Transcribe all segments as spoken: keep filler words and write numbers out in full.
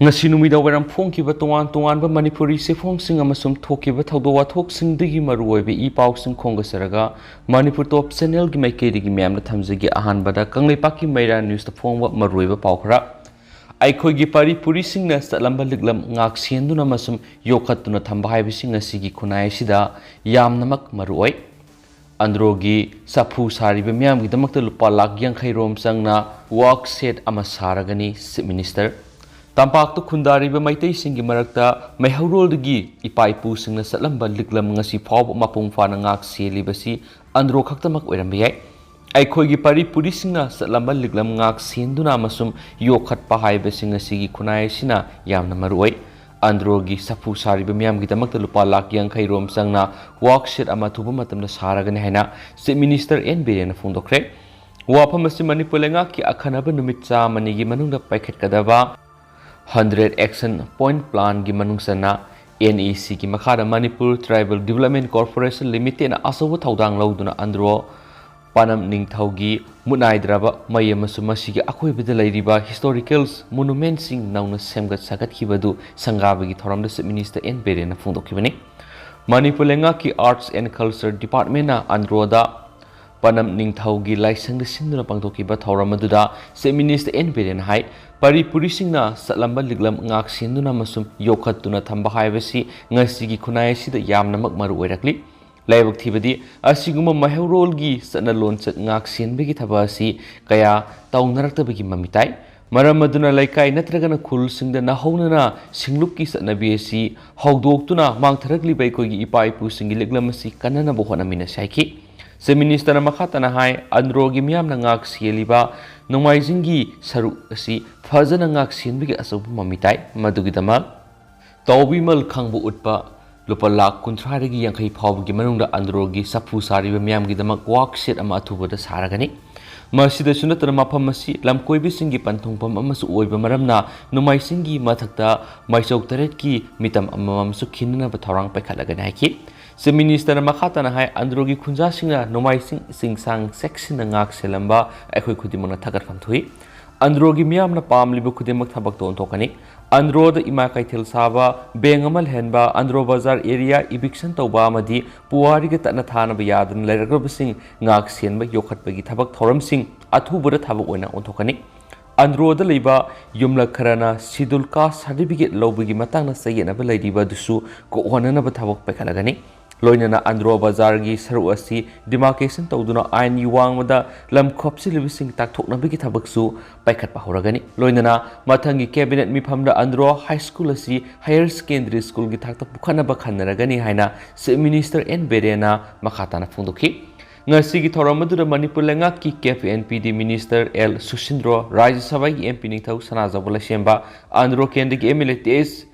ꯉꯁꯤ ꯅꯨꯃꯤꯗꯥꯡ ꯋꯥꯏꯔꯝ ꯐꯣꯡꯈꯤꯕ ꯇꯣꯉꯥꯟ ꯇꯣꯉꯥꯟꯕ ꯃꯅꯤꯄꯨꯔꯤ ꯆꯦꯐꯣꯡꯁꯤꯡ ꯑꯃꯁꯨꯡ ꯊꯣꯛꯈꯤꯕ ꯊꯧꯗꯣꯛ ꯋꯥꯊꯣꯛꯁꯤꯡꯗꯒꯤ ꯃꯔꯨꯑꯣꯏꯕ ꯏ ꯄꯥꯎꯁꯤꯡ ꯈꯣꯝꯒꯠꯆꯔꯒ, ꯃꯅꯤꯄꯨꯔ ꯇꯣꯞ ꯆꯦꯅꯦꯜꯒꯤ ꯃꯥꯏꯀꯩꯗꯒꯤ ꯃꯌꯥꯝꯗ ꯊꯝꯖꯒꯦ꯫ ꯑꯍꯥꯟꯕꯗ ꯀꯪꯂꯩꯄꯥꯛꯀꯤ ꯃꯩꯔꯥ ꯅ꯭ꯌꯨꯁꯇ ꯐꯣꯡꯕ ꯃꯔꯨꯑꯣꯏꯕ ꯄꯥꯎ ꯈꯔ꯫ ꯑꯩꯈꯣꯏꯒꯤ ꯄꯥꯔꯤ ꯄꯨꯔꯤꯁꯤꯡꯅ ꯆꯠꯂꯝꯕ ꯂꯤꯛꯂꯝ ꯉꯥꯛ ꯁꯦꯟꯗꯨꯅ ꯑꯃꯁꯨꯡ ꯌꯣꯛꯈꯠꯇꯨꯅ ꯊꯝꯕ ꯍꯥꯏꯕꯁꯤ ꯉꯁꯤꯒꯤ ꯈꯨꯟꯅꯥꯏ ꯑꯁꯤꯗ ꯌꯥꯝꯅꯃꯛ ꯃꯔꯨꯑꯣꯏ꯫ ꯑꯟꯗ꯭ꯔꯣꯒꯤ ꯆꯐꯨ ꯁꯥꯔꯤꯕ ꯃꯤꯌꯥꯝꯒꯤꯗꯃꯛꯇ ꯂꯨꯄꯥ ꯂꯥꯈ ꯌꯥꯡꯈꯩ ꯔꯣꯝ ꯆꯪꯅ ꯋꯥꯛ ꯁꯦꯠ ꯑꯃ ꯁꯥꯔꯒꯅꯤ, ꯆꯤꯐ ꯃꯤꯅꯤꯁꯇꯔ꯫ ꯇꯝꯄꯥꯛꯇ ꯈꯨꯟꯗꯥꯔꯤꯕ ꯃꯩꯇꯩꯁꯤꯡꯒꯤ ꯃꯔꯛꯇ ꯃꯩꯍꯧꯔꯣꯜꯗꯒꯤ ꯏꯄꯥ ꯏꯄꯨꯁꯤꯡꯅ ꯆꯠꯂꯝꯕ ꯂꯤꯛꯂꯝ ꯉꯁꯤ ꯐꯥꯎꯕ ꯃꯄꯨꯡ ꯐꯥꯅ ꯉꯥꯛ ꯁꯦꯜꯂꯤꯕꯁꯤ ꯑꯟꯗ꯭ꯔꯣ ꯈꯛꯇꯃꯛ ꯑꯣꯏꯔꯝꯕ ꯌꯥꯏ꯫ ꯑꯩꯈꯣꯏꯒꯤ ꯄꯥꯔꯤ ꯄꯨꯔꯤꯁꯤꯡꯅ ꯆꯠꯂꯝꯕ ꯂꯤꯛꯂꯝ ꯉꯥꯛ ꯁꯦꯟꯗꯨꯅ ꯑꯃꯁꯨꯡ ꯌꯣꯛꯈꯠꯄ ꯍꯥꯏꯕꯁꯤ ꯉꯁꯤꯒꯤ ꯈꯨꯟꯅꯥꯏ ꯑꯁꯤꯅ ꯌꯥꯝꯅ ꯃꯔꯨꯑꯣꯏ꯫ ꯑꯟꯗ꯭ꯔꯣꯒꯤ ꯆꯐꯨ ꯁꯥꯔꯤꯕ ꯃꯤꯌꯥꯝꯒꯤꯗꯃꯛꯇ ꯂꯨꯄꯥ ꯂꯥꯈ ꯌꯥꯡꯈꯩ ꯔꯣꯝ ꯆꯪꯅ ꯋꯥꯛ ꯁꯦꯠ ꯑꯃ ꯑꯊꯨꯕ ꯃꯇꯝꯗ ꯁꯥꯔꯒꯅꯤ ꯍꯥꯏꯅ ꯆꯤꯐ ꯃꯤꯅꯤꯁꯇꯔ ꯑꯦꯟ ꯕꯤꯔꯦꯟꯅ ꯐꯣꯡꯗꯣꯛꯈ꯭ꯔꯦ꯫ ꯋꯥꯐꯝ ꯑꯁꯤ ꯃꯅꯤꯄꯨꯔ ꯂꯩꯉꯥꯛꯀꯤ ꯑꯈꯟꯅꯕ ꯅꯨꯃꯤꯠ ꯆꯥꯝꯃꯅꯤꯒꯤ ꯃꯅꯨꯡꯗ ꯄꯥꯏꯈꯠꯀꯗꯕ ꯍꯟꯗ꯭ꯔꯦꯠ ꯑꯦꯛꯁꯟ ꯄꯣꯏꯟꯠ ꯄ꯭ꯂꯥꯟꯒꯤ ꯃꯅꯨꯡ ꯆꯟꯅ ꯑꯦꯟ ꯏ ꯁꯤꯒꯤ ꯃꯈꯥꯗ ꯃꯅꯤꯄꯨꯔ ꯇ꯭ꯔꯥꯏꯕꯦꯜ ꯗꯤꯕꯂꯞꯃꯦꯟ ꯀꯣꯔꯄꯣꯔꯦꯁꯟ ꯂꯤꯃꯤꯇꯦꯗꯅ ꯑꯆꯧꯕ ꯊꯧꯗꯥꯡ ꯂꯧꯗꯨꯅ ꯑꯟꯗ꯭ꯔꯣ ꯄꯅꯝ ꯅꯤꯡꯊꯧꯒꯤ ꯃꯨꯠ ꯅꯥꯏꯗ꯭ꯔꯕ ꯃꯩ ꯑꯃꯁꯨꯡ ꯃꯁꯤꯒꯤ ꯑꯀꯣꯏꯕꯗ ꯂꯩꯔꯤꯕ ꯍꯤꯁꯇꯣꯔꯤꯀꯦꯜ ꯃꯣꯅꯨꯃꯦꯟꯠꯁꯤꯡ ꯅꯧꯅ ꯁꯦꯝꯒꯠ ꯁꯥꯒꯠꯈꯤꯕꯗꯨ ꯁꯪꯒꯥꯕꯒꯤ ꯊꯧꯔꯝꯗ ꯆꯤꯐ ꯃꯤꯅꯤꯁꯇꯔ ꯑꯦꯟ ꯕꯤꯔꯦꯟꯅ ꯐꯣꯡꯗꯣꯛꯈꯤꯕꯅꯤ꯫ ꯃꯅꯤꯄꯨꯔ ꯂꯩꯉꯥꯛꯀꯤ ꯑꯥꯔꯠꯁ ꯑꯦꯟ ꯀꯜꯆꯔ ꯗꯤꯄꯥꯔꯠꯃꯦꯟꯅ ꯑꯟꯗ꯭ꯔꯣꯗ ꯄꯅꯝ ꯅꯤꯡꯊꯧꯒꯤ ꯂꯥꯏꯁꯪꯗ ꯁꯤꯟꯗꯨꯅ ꯄꯥꯡꯊꯣꯛꯈꯤꯕ ꯊꯧꯔꯝ ꯑꯗꯨꯗ ꯆꯤꯐ ꯃꯤꯅꯤꯁꯇꯔ ꯑꯦꯟ ꯕꯤꯔꯦꯟꯅ ꯍꯥꯏ, ꯄꯥꯔꯤ ꯄꯨꯔꯤꯁꯤꯡꯅ ꯆꯠꯂꯝꯕ ꯂꯤꯛꯂꯝ ꯉꯥꯛ ꯁꯦꯟꯗꯨꯅ ꯑꯃꯁꯨꯡ ꯌꯣꯛꯈꯠꯇꯨꯅ ꯊꯝꯕ ꯍꯥꯏꯕꯁꯤ ꯉꯁꯤꯒꯤ ꯈꯨꯟꯅꯥꯏ ꯑꯁꯤꯗ ꯌꯥꯝꯅꯃꯛ ꯃꯔꯨ ꯑꯣꯏꯔꯛꯂꯤ꯫ ꯂꯥꯏꯕꯛ ꯊꯤꯕꯗꯤ, ꯑꯁꯤꯒꯨꯝꯕ ꯃꯩꯍꯧꯔꯣꯜꯒꯤ ꯆꯠꯅ ꯂꯣꯟꯆꯠ ꯉꯥꯛ ꯁꯦꯟꯕꯒꯤ ꯊꯕꯛ ꯑꯁꯤ ꯀꯌꯥ ꯇꯧꯅꯔꯛꯇꯕꯒꯤ ꯃꯃꯤ ꯇꯥꯏ꯫ ꯃꯔꯝ ꯑꯗꯨꯅ ꯂꯩꯀꯥꯏ ꯅꯠꯇ꯭ꯔꯒꯅ ꯈꯨꯜꯁꯤꯡꯗ ꯅꯧꯍꯧꯅꯅ ꯁꯤꯡꯂꯨꯞꯀꯤ ꯆꯠꯅꯕꯤ ꯑꯁꯤ ꯍꯧꯗꯣꯛꯇꯨꯅ ꯃꯥꯡꯊꯔꯛꯂꯤꯕ ꯑꯩꯈꯣꯏꯒꯤ ꯏꯄꯥ ꯏꯄꯨꯁꯤꯡꯒꯤ ꯂꯤꯛꯂꯝ ꯑꯁꯤ ꯀꯟꯅꯅꯕ ꯍꯣꯠꯅꯃꯤꯟꯅꯁꯤ ꯍꯥꯏꯈꯤ꯫ ꯆꯤꯐ ꯃꯤꯅꯤꯁꯇꯔꯅ ꯃꯈꯥ ꯇꯥꯅ ꯍꯥꯏ, ꯑꯟꯗ꯭ꯔꯣꯒꯤ ꯃꯤꯌꯥꯝꯅ ꯉꯥꯛ ꯁꯦꯜꯂꯤꯕ ꯅꯣꯡꯃꯥꯏꯖꯤꯡꯒꯤ ꯁꯔꯨꯛ ꯑꯁꯤ ꯐꯖꯅ ꯉꯥꯛ ꯁꯦꯟꯕꯒꯤ ꯑꯆꯧꯕ ꯃꯃꯤ ꯇꯥꯏ꯫ ꯃꯗꯨꯒꯤꯗꯃꯛ ꯇꯧꯕꯤꯃꯜ ꯈꯪꯕ ꯎꯠꯄ ꯂꯨꯄꯥ ꯂꯥꯈ ꯀꯨꯟꯊ꯭ꯔꯥꯗꯒꯤ ꯌꯥꯡꯈꯩ ꯐꯥꯎꯕꯒꯤ ꯃꯅꯨꯡꯗ ꯑꯟꯗ꯭ꯔꯣꯒꯤ ꯆꯐꯨ ꯁꯥꯔꯤꯕ ꯃꯤꯌꯥꯝꯒꯤꯗꯃꯛ ꯋꯥꯛ ꯁꯦꯠ ꯑꯃ ꯑꯊꯨꯕꯗ ꯁꯥꯔꯒꯅꯤ꯫ ꯃꯁꯤꯗꯁꯨ ꯅꯠꯇꯅ ꯃꯐꯝ ꯑꯁꯤ ꯂꯝꯀꯣꯏꯕꯁꯤꯡꯒꯤ ꯄꯟꯊꯨꯡꯐꯝ ꯑꯃꯁꯨ ꯑꯣꯏꯕ ꯃꯔꯝꯅ ꯅꯣꯡꯃꯥꯏꯖꯤꯡꯒꯤ ꯃꯊꯛꯇ ꯃꯥꯏꯆꯧ ꯇꯔꯦꯠꯀꯤ ꯃꯤꯇꯝ ꯑꯃꯃꯝꯁꯨ ꯈꯤꯟꯅꯅꯕ ꯊꯧꯔꯥꯡ ꯄꯥꯏꯈꯠꯂꯒꯅꯤ ꯍꯥꯏꯈꯤ꯫ ꯆꯤꯐ ꯃꯤꯅꯤꯁꯇꯔꯅ ꯃꯈꯥ ꯇꯥꯅ ꯍꯥꯏ, ꯑꯟꯗ꯭ꯔꯣꯒꯤ ꯈꯨꯟꯖꯥꯁꯤꯡꯅ ꯅꯣꯡꯃꯥꯏꯖꯤꯡ ꯆꯤꯡꯁꯥꯡ ꯆꯦꯛꯁꯤꯟꯅ ꯉꯥꯛ ꯁꯦꯜꯂꯝꯕ ꯑꯩꯈꯣꯏ ꯈꯨꯗꯤꯡꯃꯛꯅ ꯊꯥꯒꯠꯐꯝ ꯊꯣꯛꯏ꯫ ꯑꯟꯗ꯭ꯔꯣꯒꯤ ꯃꯤꯌꯥꯝꯅ ꯄꯥꯝꯂꯤꯕ ꯈꯨꯗꯤꯡꯃꯛ ꯊꯕꯛꯇ ꯑꯣꯟꯊꯣꯛꯀꯅꯤ꯫ ꯑꯟꯗ꯭ꯔꯣꯗ ꯏꯃꯥ ꯀꯩꯊꯦꯜ ꯁꯥꯕ, ꯕꯦꯡ ꯑꯃ ꯂꯩꯍꯟꯕ, ꯑꯟꯗ꯭ꯔꯣ ꯕꯖꯥꯔ area eviction ꯇꯧꯕ ꯑꯃꯗꯤ ꯄꯨꯋꯥꯔꯤꯒ ꯇꯠꯅ ꯊꯥꯅꯕ ꯌꯥꯗꯅ ꯂꯩꯔꯛꯂꯕꯁꯤꯡ ꯉꯥꯛ ꯁꯦꯟꯕ ꯌꯣꯛꯈꯠꯄꯒꯤ ꯊꯕꯛ ꯊꯧꯔꯝꯁꯤꯡ ꯑꯊꯨꯕꯗ ꯊꯕꯛ ꯑꯣꯏꯅ ꯑꯣꯟꯊꯣꯛꯀꯅꯤ꯫ ꯑꯟꯗ꯭ꯔꯣꯗ ꯂꯩꯕ ꯌꯨꯝꯂꯛ ꯈꯔꯅ Scheduled Caste certificate ꯂꯧꯕꯒꯤ ꯃꯇꯥꯡꯗ ꯆꯌꯦꯠꯅꯕ ꯂꯩꯔꯤꯕ ꯑꯗꯨꯁꯨ ꯀꯣꯛꯍꯟꯅꯅꯕ ꯊꯕꯛ ꯄꯥꯏꯈꯠꯂꯒꯅꯤ꯫ ꯂꯣꯏꯅꯅ ꯑꯟꯗ꯭ꯔꯣ ꯕꯖꯥꯔꯒꯤ ꯁꯔꯨꯛ ꯑꯁꯤ demarcation ꯇꯧꯗꯨꯅ ꯑꯥꯏꯟꯒꯤ ꯋꯥꯡꯃꯗ ꯂꯝ ꯈꯣꯞꯆꯤꯜꯂꯤꯕꯁꯤꯡ ꯇꯥꯛꯊꯣꯛꯅꯕꯒꯤ ꯊꯕꯛꯁꯨ ꯄꯥꯏꯈꯠꯄ ꯍꯧꯔꯒꯅꯤ꯫ ꯂꯣꯏꯅꯅ ꯃꯊꯪꯒꯤ cabinet ꯃꯤꯐꯝꯗ ꯑꯟꯗ꯭ꯔꯣ High School ꯑꯁꯤ Higher Secondary Schoolꯒꯤ ꯊꯥꯛꯇ ꯄꯨꯈꯠꯅꯕ ꯈꯟꯅꯔꯒꯅꯤ ꯍꯥꯏꯅ Chief Minister ꯑꯦꯟ ꯕꯤꯔꯦꯟꯅ ꯃꯈꯥ ꯇꯥꯅ ꯐꯣꯡꯗꯣꯛꯈꯤ꯫ ꯉꯁꯤꯒꯤ ꯊꯧꯔꯝ ꯑꯗꯨꯗ ꯃꯅꯤꯄꯨꯔ ꯂꯩꯉꯥꯛꯀꯤ ꯀꯦꯞ ꯑꯦꯟ ꯄꯤ ꯗꯤ Minister ꯑꯦꯜ ꯁꯨꯁꯤꯟꯗ꯭ꯔꯣ, ꯔꯥꯖ꯭ꯌ ꯁꯚꯥꯒꯤ ꯑꯦꯝ ꯄꯤ ꯅꯤꯡꯊꯧ ꯁꯅꯥꯖꯥꯎꯕ ꯂꯩꯁꯦꯝꯕ, ꯑꯟꯗ꯭ꯔꯣ ꯀꯦꯟꯗ꯭ꯔꯒꯤ M L A T H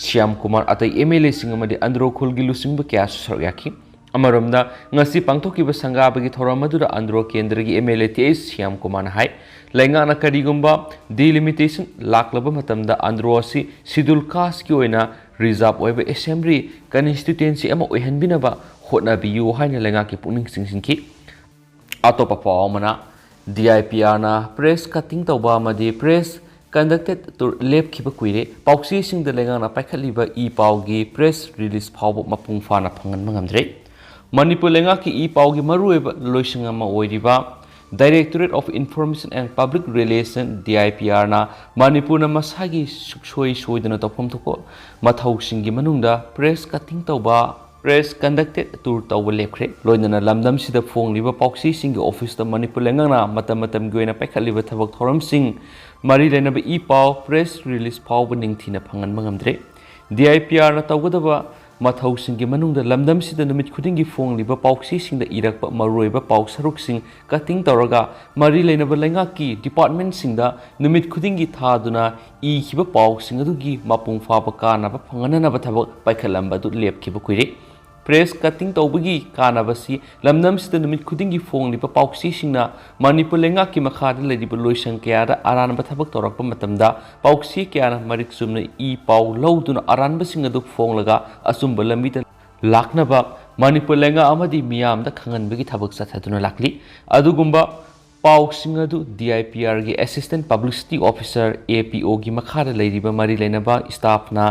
Shyam Kumar, ꯑꯇꯩ ꯑꯦꯝ ꯑꯦꯜ ꯑꯦꯁꯤꯡ ꯑꯃꯗꯤ ꯑꯟꯗ꯭ꯔꯣ ꯈꯨꯜꯒꯤ ꯂꯨꯆꯤꯡꯕ ꯀꯌꯥꯁꯨ ꯁꯔꯨꯛ ꯌꯥꯈꯤ꯫ ꯑꯃꯔꯣꯝꯗ, ꯉꯁꯤ ꯄꯥꯡꯊꯣꯛꯈꯤꯕ ꯁꯪꯒꯥꯕꯒꯤ ꯊꯧꯔꯝ ꯑꯗꯨꯗ ꯑꯟꯗ꯭ꯔꯣ ꯀꯦꯟꯗ꯭ꯔꯒꯤ M L A T H Shyam ꯀꯨꯃꯥꯔꯅ ꯍꯥꯏ, ꯂꯩꯉꯥꯛꯅ ꯀꯔꯤꯒꯨꯝꯕ delimitation ꯂꯥꯛꯂꯕ ꯃꯇꯝꯗ ꯑꯟꯗ꯭ꯔꯣ ꯑꯁꯤ Scheduled Casteꯀꯤ ꯑꯣꯏꯅ reserve ꯑꯣꯏꯕ assembly constituency ꯑꯃ ꯑꯣꯏꯍꯟꯕꯤꯅꯕ ꯍꯣꯠꯅꯕꯤꯌꯨ ꯍꯥꯏꯅ ꯂꯩꯉꯥꯛꯀꯤ ꯄꯨꯛꯅꯤꯡ ꯆꯤꯡꯁꯤꯟꯈꯤ꯫ ꯑꯇꯣꯞꯄ ꯄꯥꯎ ꯑꯃꯅ, D I P ꯑꯥꯔꯅ press cutting ꯇꯧꯕ ꯑꯃꯗꯤ press conducted tour ꯂꯦꯞꯈꯤꯕ ꯀꯨꯏꯔꯦ꯫ ꯄꯥꯎꯆꯦꯁꯤꯡꯗ ꯂꯩꯉꯥꯛꯅ ꯄꯥꯏꯈꯠꯂꯤꯕ ꯏ ꯄꯥꯎꯒꯤ press release ꯐꯥꯎꯕ ꯃꯄꯨꯡ ꯐꯥꯅ ꯐꯪꯍꯟꯕ ꯉꯝꯗ꯭ꯔꯦ꯫ ꯃꯅꯤꯄꯨꯔ ꯂꯩꯉꯥꯛꯀꯤ ꯏ ꯄꯥꯎꯒꯤ ꯃꯔꯨꯑꯣꯏꯕ ꯂꯣꯏꯁꯪ ꯑꯃ ꯑꯣꯏꯔꯤꯕ Directorate of Information and Public Relation, D I P ꯑꯥꯔꯅ ꯃꯅꯤꯄꯨꯔꯅ ꯃꯁꯥꯒꯤ ꯁꯨꯡꯁꯣꯏ ꯁꯣꯏꯗꯅ ꯇꯧꯐꯝ ꯊꯣꯛꯄ ꯃꯊꯧꯁꯤꯡꯒꯤ ꯃꯅꯨꯡꯗ press cutting ꯇꯧꯕ, press conducted tour ꯇꯧꯕ ꯂꯦꯞꯈ꯭ꯔꯦ꯫ ꯂꯣꯏꯅꯅ ꯂꯝꯗꯝꯁꯤꯗ ꯐꯣꯡꯂꯤꯕ ꯄꯥꯎꯆꯦꯁꯤꯡꯒꯤ officeꯇ ꯃꯅꯤꯄꯨꯔ ꯂꯩꯉꯥꯛꯅ ꯃꯇꯝ ꯃꯇꯝꯒꯤ ꯑꯣꯏꯅ ꯄꯥꯏꯈꯠꯂꯤꯕ ꯊꯕꯛ ꯊꯧꯔꯝꯁꯤꯡ ꯃꯔꯤ ꯂꯩꯅꯕ ꯏ ꯄꯥꯎ press release ꯐꯥꯎꯕ ꯅꯤꯡꯊꯤꯅ ꯐꯪꯍꯟꯕ ꯉꯝꯗ꯭ꯔꯦ꯫ ꯗꯤ ꯑꯥꯏ ꯄꯤ ꯑꯥꯔꯅ ꯇꯧꯒꯗꯕ ꯃꯊꯧꯁꯤꯡꯒꯤ ꯃꯅꯨꯡꯗ ꯂꯝꯗꯝꯁꯤꯗ ꯅꯨꯃꯤꯠ ꯈꯨꯗꯤꯡꯒꯤ ꯐꯣꯡꯂꯤꯕ ꯄꯥꯎꯆꯦꯁꯤꯡꯗ ꯏꯔꯛꯄ ꯃꯔꯨꯑꯣꯏꯕ ꯄꯥꯎ ꯁꯔꯨꯛꯁꯤꯡ cutting ꯇꯧꯔꯒ ꯃꯔꯤ ꯂꯩꯅꯕ ꯂꯩꯉꯥꯛꯀꯤ departmentꯁꯤꯡꯗ ꯅꯨꯃꯤꯠ ꯈꯨꯗꯤꯡꯒꯤ ꯊꯥꯗꯨꯅ ꯏꯈꯤꯕ ꯄꯥꯎꯁꯤꯡ ꯑꯗꯨꯒꯤ ꯃꯄꯨꯡ ꯐꯥꯕ ꯀꯥꯟꯅꯕ ꯐꯪꯍꯟꯅꯅꯕ ꯊꯕꯛ ꯄꯥꯏꯈꯠꯂꯝꯕ ꯑꯗꯨ ꯂꯦꯞꯈꯤꯕ ꯀꯨꯏꯔꯦ꯫ Press cutting ꯇꯧꯕꯒꯤ ꯀꯥꯟꯅꯕꯁꯤ ꯂꯝꯗꯝꯁꯤꯗ ꯅꯨꯃꯤꯠ ꯈꯨꯗꯤꯡꯒꯤ ꯐꯣꯡꯂꯤꯕ ꯄꯥꯎꯆꯦꯁꯤꯡꯅ ꯃꯅꯤꯄꯨꯔ ꯂꯩꯉꯥꯛꯀꯤ ꯃꯈꯥꯗ ꯂꯩꯔꯤꯕ ꯂꯣꯏꯁꯪ ꯀꯌꯥꯗ ꯑꯔꯥꯟꯕ ꯊꯕꯛ ꯇꯧꯔꯛꯄ ꯃꯇꯝꯗ ꯄꯥꯎꯆꯦ ꯀꯌꯥꯅ ꯃꯔꯤꯛ ꯆꯨꯝꯅ ꯏ ꯄꯥꯎ ꯂꯧꯗꯨꯅ ꯑꯔꯥꯟꯕꯁꯤꯡ ꯑꯗꯨ ꯐꯣꯡꯂꯒ ꯑꯆꯨꯝꯕ ꯂꯝꯕꯤꯗ ꯂꯥꯛꯅꯕ ꯃꯅꯤꯄꯨꯔ ꯂꯩꯉꯥꯛ ꯑꯃꯗꯤ ꯃꯤꯌꯥꯝꯗ ꯈꯪꯍꯟꯕꯒꯤ ꯊꯕꯛ ꯆꯠꯊꯗꯨꯅ ꯂꯥꯛꯂꯤ꯫ ꯑꯗꯨꯒꯨꯝꯕ ꯄꯥꯎꯁꯤꯡ ꯑꯗꯨ D I P Rꯒꯤ Assistant Publicity Officer, A P Oꯒꯤ ꯃꯈꯥꯗ ꯂꯩꯔꯤꯕ ꯃꯔꯤ ꯂꯩꯅꯕ staffꯅ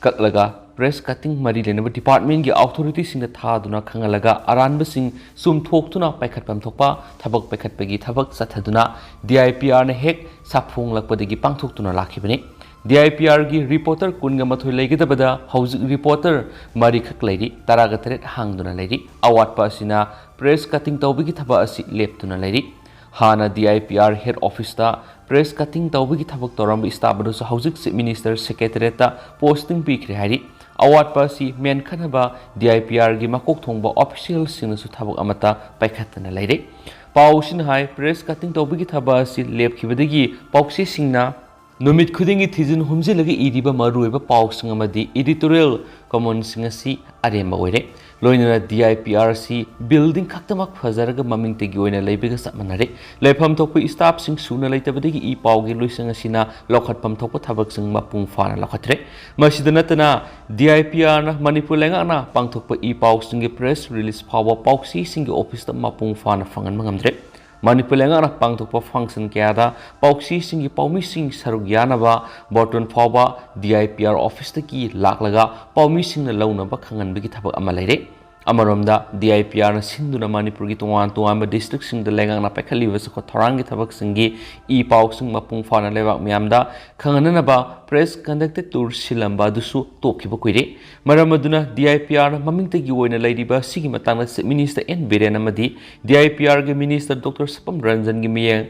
ꯀꯛꯂꯒ press cutting ꯃꯔꯤ ꯂꯩꯅꯕ departmentꯀꯤ authorityꯁꯤꯡꯗ ꯊꯥꯗꯨꯅ ꯈꯪꯍꯜꯂꯒ ꯑꯔꯥꯟꯕꯁꯤꯡ ꯆꯨꯝꯊꯣꯛꯇꯨꯅ ꯄꯥꯏꯈꯠꯐꯝ ꯊꯣꯛꯄ ꯊꯕꯛ ꯄꯥꯏꯈꯠꯄꯒꯤ ꯊꯕꯛ ꯆꯠꯊꯗꯨꯅ D I P Rꯅ ꯍꯦꯛ ꯁꯥꯐꯣꯡꯂꯛꯄꯗꯒꯤ ꯄꯥꯡꯊꯣꯛꯇꯨꯅ ꯂꯥꯛꯈꯤꯕꯅꯤ꯫ D I P Rꯒꯤ reporter ꯀꯨꯟꯒ ꯃꯥꯊꯣꯏ ꯂꯩꯒꯗꯕꯗ ꯍꯧꯖꯤꯛ reporter ꯃꯔꯤꯈꯛ ꯂꯩꯔꯤ, ꯇꯔꯥꯒ ꯇꯔꯦꯠ ꯍꯥꯡꯗꯨꯅ ꯂꯩꯔꯤ꯫ ꯑꯋꯥꯠꯄ ꯑꯁꯤꯅ press cutting ꯇꯧꯕꯒꯤ ꯊꯕꯛ ꯑꯁꯤ ꯂꯦꯞꯇꯨꯅ ꯂꯩꯔꯤ꯫ ꯍꯥꯟꯅ D I P R head officeꯇ press cutting ꯇꯧꯕꯒꯤ ꯊꯕꯛ ꯇꯧꯔꯝꯕ staff ꯑꯗꯨꯁꯨ ꯍꯧꯖꯤꯛ Chief Minister Secretariatꯇ posting ꯄꯤꯈ꯭ꯔꯦ ꯍꯥꯏꯔꯤ꯫ ꯑꯋꯥꯠꯄ ꯑꯁꯤ ꯃꯦꯟꯈꯠꯅꯕ D I P Rꯒꯤ ꯃꯀꯣꯛ ꯊꯣꯡꯕ officialꯁꯤꯡꯅꯁꯨ ꯊꯕꯛ ꯑꯃꯠꯇ ꯄꯥꯏꯈꯠꯇꯅ ꯂꯩꯔꯦ꯫ ꯄꯥꯎꯁꯤꯅ ꯍꯥꯏ, press cutting ꯇꯧꯕꯒꯤ ꯊꯕꯛ ꯑꯁꯤ ꯂꯦꯞꯈꯤꯕꯗꯒꯤ ꯄꯥꯎꯆꯦꯁꯤꯡꯅ ꯅꯨꯃꯤꯠ ꯈꯨꯗꯤꯡꯒꯤ ꯊꯤꯖꯤꯟ ꯍꯨꯝꯖꯤꯜꯂꯒ ꯏꯔꯤꯕ ꯃꯔꯨꯑꯣꯏꯕ ꯄꯥꯎꯁꯤꯡ ꯑꯃꯗꯤ editorial columnꯁꯤꯡ ꯑꯁꯤ ꯑꯔꯦꯝꯕ ꯑꯣꯏꯔꯦ꯫ ꯂꯣꯏꯅꯅ D I P R ꯑꯁꯤ building ꯈꯛꯇꯃꯛ ꯐꯖꯔꯒ ꯃꯃꯤꯡꯇꯒꯤ ꯑꯣꯏꯅ ꯂꯩꯕꯒ ꯆꯞ ꯃꯥꯟꯅꯔꯦ꯫ ꯂꯩꯐꯝ ꯊꯣꯛꯄ staffꯁꯤꯡ ꯁꯨꯅ ꯂꯩꯇꯕꯗꯒꯤ ꯏ ꯄꯥꯎꯒꯤ ꯂꯣꯏꯁꯪ ꯑꯁꯤꯅ ꯂꯧꯈꯠꯐꯝ ꯊꯣꯛꯄ ꯊꯕꯛꯁꯤꯡ ꯃꯄꯨꯡ ꯐꯥꯅ ꯂꯧꯈꯠꯇ꯭ꯔꯦ꯫ ꯃꯁꯤꯗ ꯅꯠꯇꯅ, D I P Rꯅ ꯃꯅꯤꯄꯨꯔ ꯂꯩꯉꯥꯛꯅ ꯄꯥꯡꯊꯣꯛꯄ ꯏ ꯄꯥꯎꯁꯤꯡꯒꯤ press release ꯐꯥꯎꯕ ꯄꯥꯎꯆꯦꯁꯤꯡꯒꯤ officeꯇ ꯃꯄꯨꯡ ꯐꯥꯅ ꯐꯪꯍꯟꯕ ꯉꯝꯗ꯭ꯔꯦ꯫ ꯃꯅꯤꯄꯨꯔ ꯂꯩꯉꯥꯛꯅ ꯄꯥꯡꯊꯣꯛꯄ function ꯀꯌꯥꯗ ꯄꯥꯎꯆꯦꯁꯤꯡꯒꯤ ꯄꯥꯎꯃꯤꯁꯤꯡ ꯁꯔꯨꯛ ꯌꯥꯅꯕ ꯕꯣꯔꯇꯣꯟ ꯐꯥꯎꯕ D I P R officeꯇꯒꯤ ꯂꯥꯛꯂꯒ ꯄꯥꯎꯃꯤꯁꯤꯡꯅ ꯂꯧꯅꯕ ꯈꯪꯍꯟꯕꯒꯤ ꯊꯕꯛ ꯑꯃ ꯂꯩꯔꯦ꯫ ꯑꯃꯔꯣꯝꯗ, D I P Rꯅ ꯁꯤꯟꯗꯨꯅ ꯃꯅꯤꯄꯨꯔꯒꯤ ꯇꯣꯉꯥꯟ ꯇꯣꯉꯥꯟꯕ districtꯁꯤꯡꯗ ꯂꯩꯉꯥꯛꯅ ꯄꯥꯏꯈꯠꯂꯤꯕ ꯆꯥꯎꯈꯠ ꯊꯧꯔꯥꯡꯒꯤ ꯊꯕꯛꯁꯤꯡꯒꯤ ꯏ ꯄꯥꯎꯁꯤꯡ ꯃꯄꯨꯡ ꯐꯥꯅ ꯂꯩꯕꯥꯛ ꯃꯤꯌꯥꯝꯗ ꯈꯪꯍꯟꯅꯅꯕ press conducted tour ꯁꯤꯜꯂꯝꯕ ꯑꯗꯨꯁꯨ ꯇꯣꯛꯈꯤꯕ ꯀꯨꯏꯔꯦ꯫ ꯃꯔꯝ ꯑꯗꯨꯅ, D I P Rꯅ ꯃꯃꯤꯡꯇꯒꯤ ꯑꯣꯏꯅ ꯂꯩꯔꯤꯕ ꯑꯁꯤꯒꯤ ꯃꯇꯥꯡꯗ Chief Minister N Biren ꯑꯃꯗꯤ D I P Rꯒꯤ Minister Doctor ꯁꯄꯝ ꯔꯟꯖꯟꯒꯤ ꯃꯤꯠꯌꯦꯡ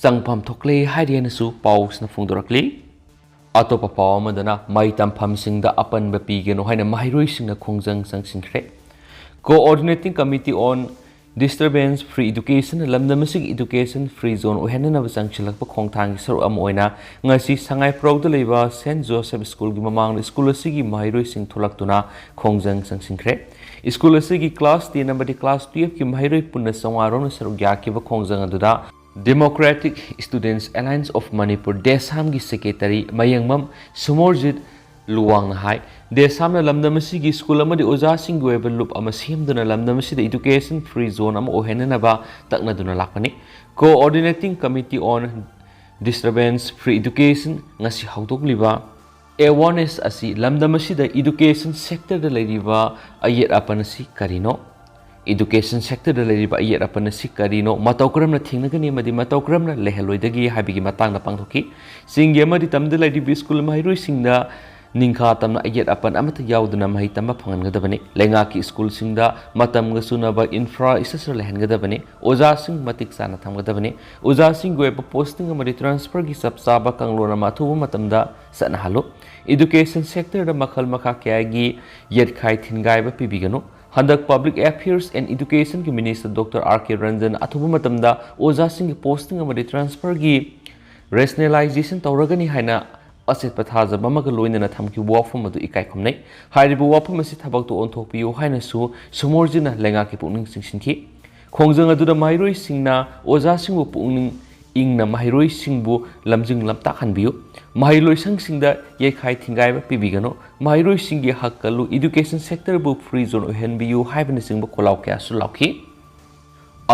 ꯆꯪꯐꯝ ꯊꯣꯛꯂꯦ ꯍꯥꯏꯔꯤ ꯍꯥꯏꯅꯁꯨ ꯄꯥꯎꯁꯤꯅ ꯐꯣꯡꯗꯣꯔꯛꯂꯤ꯫ ꯑꯇꯣꯞꯄ ꯄꯥꯎ ꯑꯃꯗꯅ, ꯃꯍꯩ ꯇꯝꯐꯝꯁꯤꯡꯗ ꯑꯄꯟꯕ ꯄꯤꯒꯅꯨ ꯍꯥꯏꯅ ꯃꯍꯩꯔꯣꯏꯁꯤꯡꯅ ꯈꯣꯡꯖꯪ ꯆꯪꯁꯤꯟꯈ꯭ꯔꯦ꯫ Coordinating Committee on Disturbance Free Education ꯂꯝꯗꯝ ꯑꯁꯤꯒꯤ education free zone ꯑꯣꯏꯍꯟꯅꯅꯕ ꯆꯪꯁꯤꯜꯂꯛꯄ ꯈꯣꯡꯊꯥꯡꯒꯤ ꯁꯔꯨꯛ ꯑꯃ ꯑꯣꯏꯅ ꯉꯁꯤ ꯁꯉꯥꯏꯄ꯭ꯔꯧꯗ ꯂꯩꯕ Saint Joseph Schoolꯒꯤ ꯃꯃꯥꯡꯗ school ꯑꯁꯤꯒꯤ ꯃꯍꯩꯔꯣꯏꯁꯤꯡ ꯊꯣꯛꯂꯛꯇꯨꯅ ꯈꯣꯡꯖꯪ ꯆꯪꯁꯤꯟꯈ꯭ꯔꯦ꯫ School ꯑꯁꯤꯒꯤ class ten ꯑꯃꯗꯤ class twelveꯀꯤ ꯃꯍꯩꯔꯣꯏ ꯄꯨꯟꯅ ꯆꯥꯝꯃꯉꯥ ꯔꯣꯝꯅ ꯁꯔꯨꯛ ꯌꯥꯈꯤꯕ ꯈꯣꯡꯖꯪ ꯑꯗꯨꯗ Democratic Students Alliance of Manipur, DESAMꯒꯤ secretary ꯃꯌꯦꯡꯕꯝ ꯁꯨꯃꯣꯔꯖꯤꯠ ꯂꯨꯋꯥꯡꯅ ꯍꯥꯏ꯫ ꯗꯦꯁꯥꯝꯅ ꯂꯝꯗꯝ ꯑꯁꯤꯒꯤ ꯁ꯭ꯀꯨꯜ ꯑꯃꯗꯤ ꯑꯣꯖꯥꯁꯤꯡꯒꯤ ꯑꯣꯏꯕ ꯂꯨꯞ ꯑꯃ ꯁꯦꯝꯗꯨꯅ ꯂꯝꯗꯝ ꯑꯁꯤꯗ education free zone ꯑꯃ ꯑꯣꯏꯍꯟꯅꯅꯕ ꯇꯛꯅꯗꯨꯅ ꯂꯥꯛꯄꯅꯤ꯫ Coordinating Committee on Disturbance Free Education ꯉꯁꯤ ꯍꯧꯗꯣꯛꯂꯤꯕ awareness ꯑꯁꯤ ꯂꯝꯗꯝ ꯑꯁꯤꯗ education sectorꯗ ꯂꯩꯔꯤꯕ ꯑꯌꯦꯠ ꯑꯄꯟ ꯑꯁꯤ ꯀꯔꯤꯅꯣ? Education sectorꯗ ꯂꯩꯔꯤꯕ ꯑꯌꯦꯠ ꯑꯄꯟ ꯑꯁꯤ ꯀꯔꯤꯅꯣ? ꯃꯇꯧ ꯀꯔꯝꯅ ꯊꯦꯡꯅꯒꯅꯤ ꯑꯃꯗꯤ ꯃꯇꯧ ꯀꯔꯝꯅ ꯂꯩꯍꯜꯂꯣꯏꯗꯒꯦ ꯍꯥꯏꯕꯒꯤ ꯃꯇꯥꯡꯗ ꯄꯥꯡꯊꯣꯛꯈꯤ꯫ ꯆꯤꯡꯒꯤ ꯑꯃꯗꯤ ꯇꯝꯗ ꯂꯩꯔꯤꯕ ꯁ꯭ꯀꯨꯜ ꯃꯍꯩꯔꯣꯏꯁꯤꯡꯗ ꯅꯤꯡꯈꯥ ꯇꯝꯅ ꯑꯌꯦꯠ ꯑꯄꯟ ꯑꯃꯠꯇ ꯌꯥꯎꯗꯅ ꯃꯍꯩ ꯇꯝꯕ ꯐꯪꯍꯟꯒꯗꯕꯅꯤ꯫ ꯂꯩꯉꯥꯛꯀꯤ ꯁ꯭ꯀꯨꯜꯁꯤꯡꯗ ꯃꯇꯝꯒ ꯆꯨꯅꯕ infrastructure ꯂꯩꯍꯟꯒꯗꯕꯅꯤ꯫ ꯑꯣꯖꯥꯁꯤꯡ ꯃꯇꯤꯛ ꯆꯥꯅ ꯊꯝꯒꯗꯕꯅꯤ꯫ ꯑꯣꯖꯥꯁꯤꯡꯒꯤ ꯑꯣꯏꯕ posting ꯑꯃꯗꯤ transferꯒꯤ ꯆꯞ ꯆꯥꯕ ꯀꯥꯡꯂꯣꯟ ꯑꯃ ꯑꯊꯨꯕ ꯃꯇꯝꯗ ꯆꯠꯅꯍꯜꯂꯨ꯫ Education sectorꯗ ꯃꯈꯜ ꯃꯈꯥ ꯀꯌꯥꯒꯤ ꯌꯦꯠꯈꯥꯏ ꯊꯤꯟꯒꯥꯏꯕ ꯄꯤꯕꯤꯒꯅꯨ꯫ ꯍꯟꯗꯛ Public Affairs and Educationꯒꯤ Minister Doctor R K Ranjan ꯑꯊꯨꯕ ꯃꯇꯝꯗ ꯑꯣꯖꯥꯁꯤꯡꯒꯤ posting ꯑꯃꯗꯤ transferꯒꯤ rationalization ꯇꯧꯔꯒꯅꯤ ꯍꯥꯏꯅ ꯑꯆꯦꯠꯄ ꯊꯥꯖꯕ ꯑꯃꯒ ꯂꯣꯏꯅꯅ ꯊꯝꯈꯤꯕ ꯋꯥꯐꯝ ꯑꯗꯨ ꯏꯀꯥꯏ ꯈꯨꯝꯅꯩ꯫ ꯍꯥꯏꯔꯤꯕ ꯋꯥꯐꯝ ꯑꯁꯤ ꯊꯕꯛꯇ ꯑꯣꯟꯊꯣꯛꯄꯤꯌꯨ ꯍꯥꯏꯅꯁꯨ ꯁꯨꯃꯣꯔꯖꯤꯅ ꯂꯩꯉꯥꯛꯀꯤ ꯄꯨꯛꯅꯤꯡ ꯆꯤꯡꯁꯤꯟꯈꯤ꯫ ꯈꯣꯡꯖꯪ ꯑꯗꯨꯗ ꯃꯍꯩꯔꯣꯏꯁꯤꯡꯅ ꯑꯣꯖꯥꯁꯤꯡꯕꯨ ꯄꯨꯛꯅꯤꯡ ꯏꯪꯅ ꯃꯍꯩꯔꯣꯏꯁꯤꯡꯕꯨ ꯂꯝꯖꯤꯡ ꯂꯝꯇꯥꯛꯍꯟꯕꯤꯌꯨ꯫ ꯃꯍꯩ ꯂꯣꯏꯁꯪꯁꯤꯡꯗ ꯌꯩꯈꯥꯏ ꯊꯤꯡꯒꯥꯏꯕ ꯄꯤꯕꯤꯒꯅꯨ꯫ ꯃꯍꯩꯔꯣꯏꯁꯤꯡꯒꯤ ꯍꯛ ꯀꯜꯂꯨ, education sectorꯕꯨ free zone ꯑꯣꯏꯍꯟꯕꯤꯌꯨ ꯍꯥꯏꯕꯅꯆꯤꯡꯕ ꯈꯣꯜꯂꯥꯎ ꯀꯌꯥꯁꯨ ꯂꯥꯎꯈꯤ꯫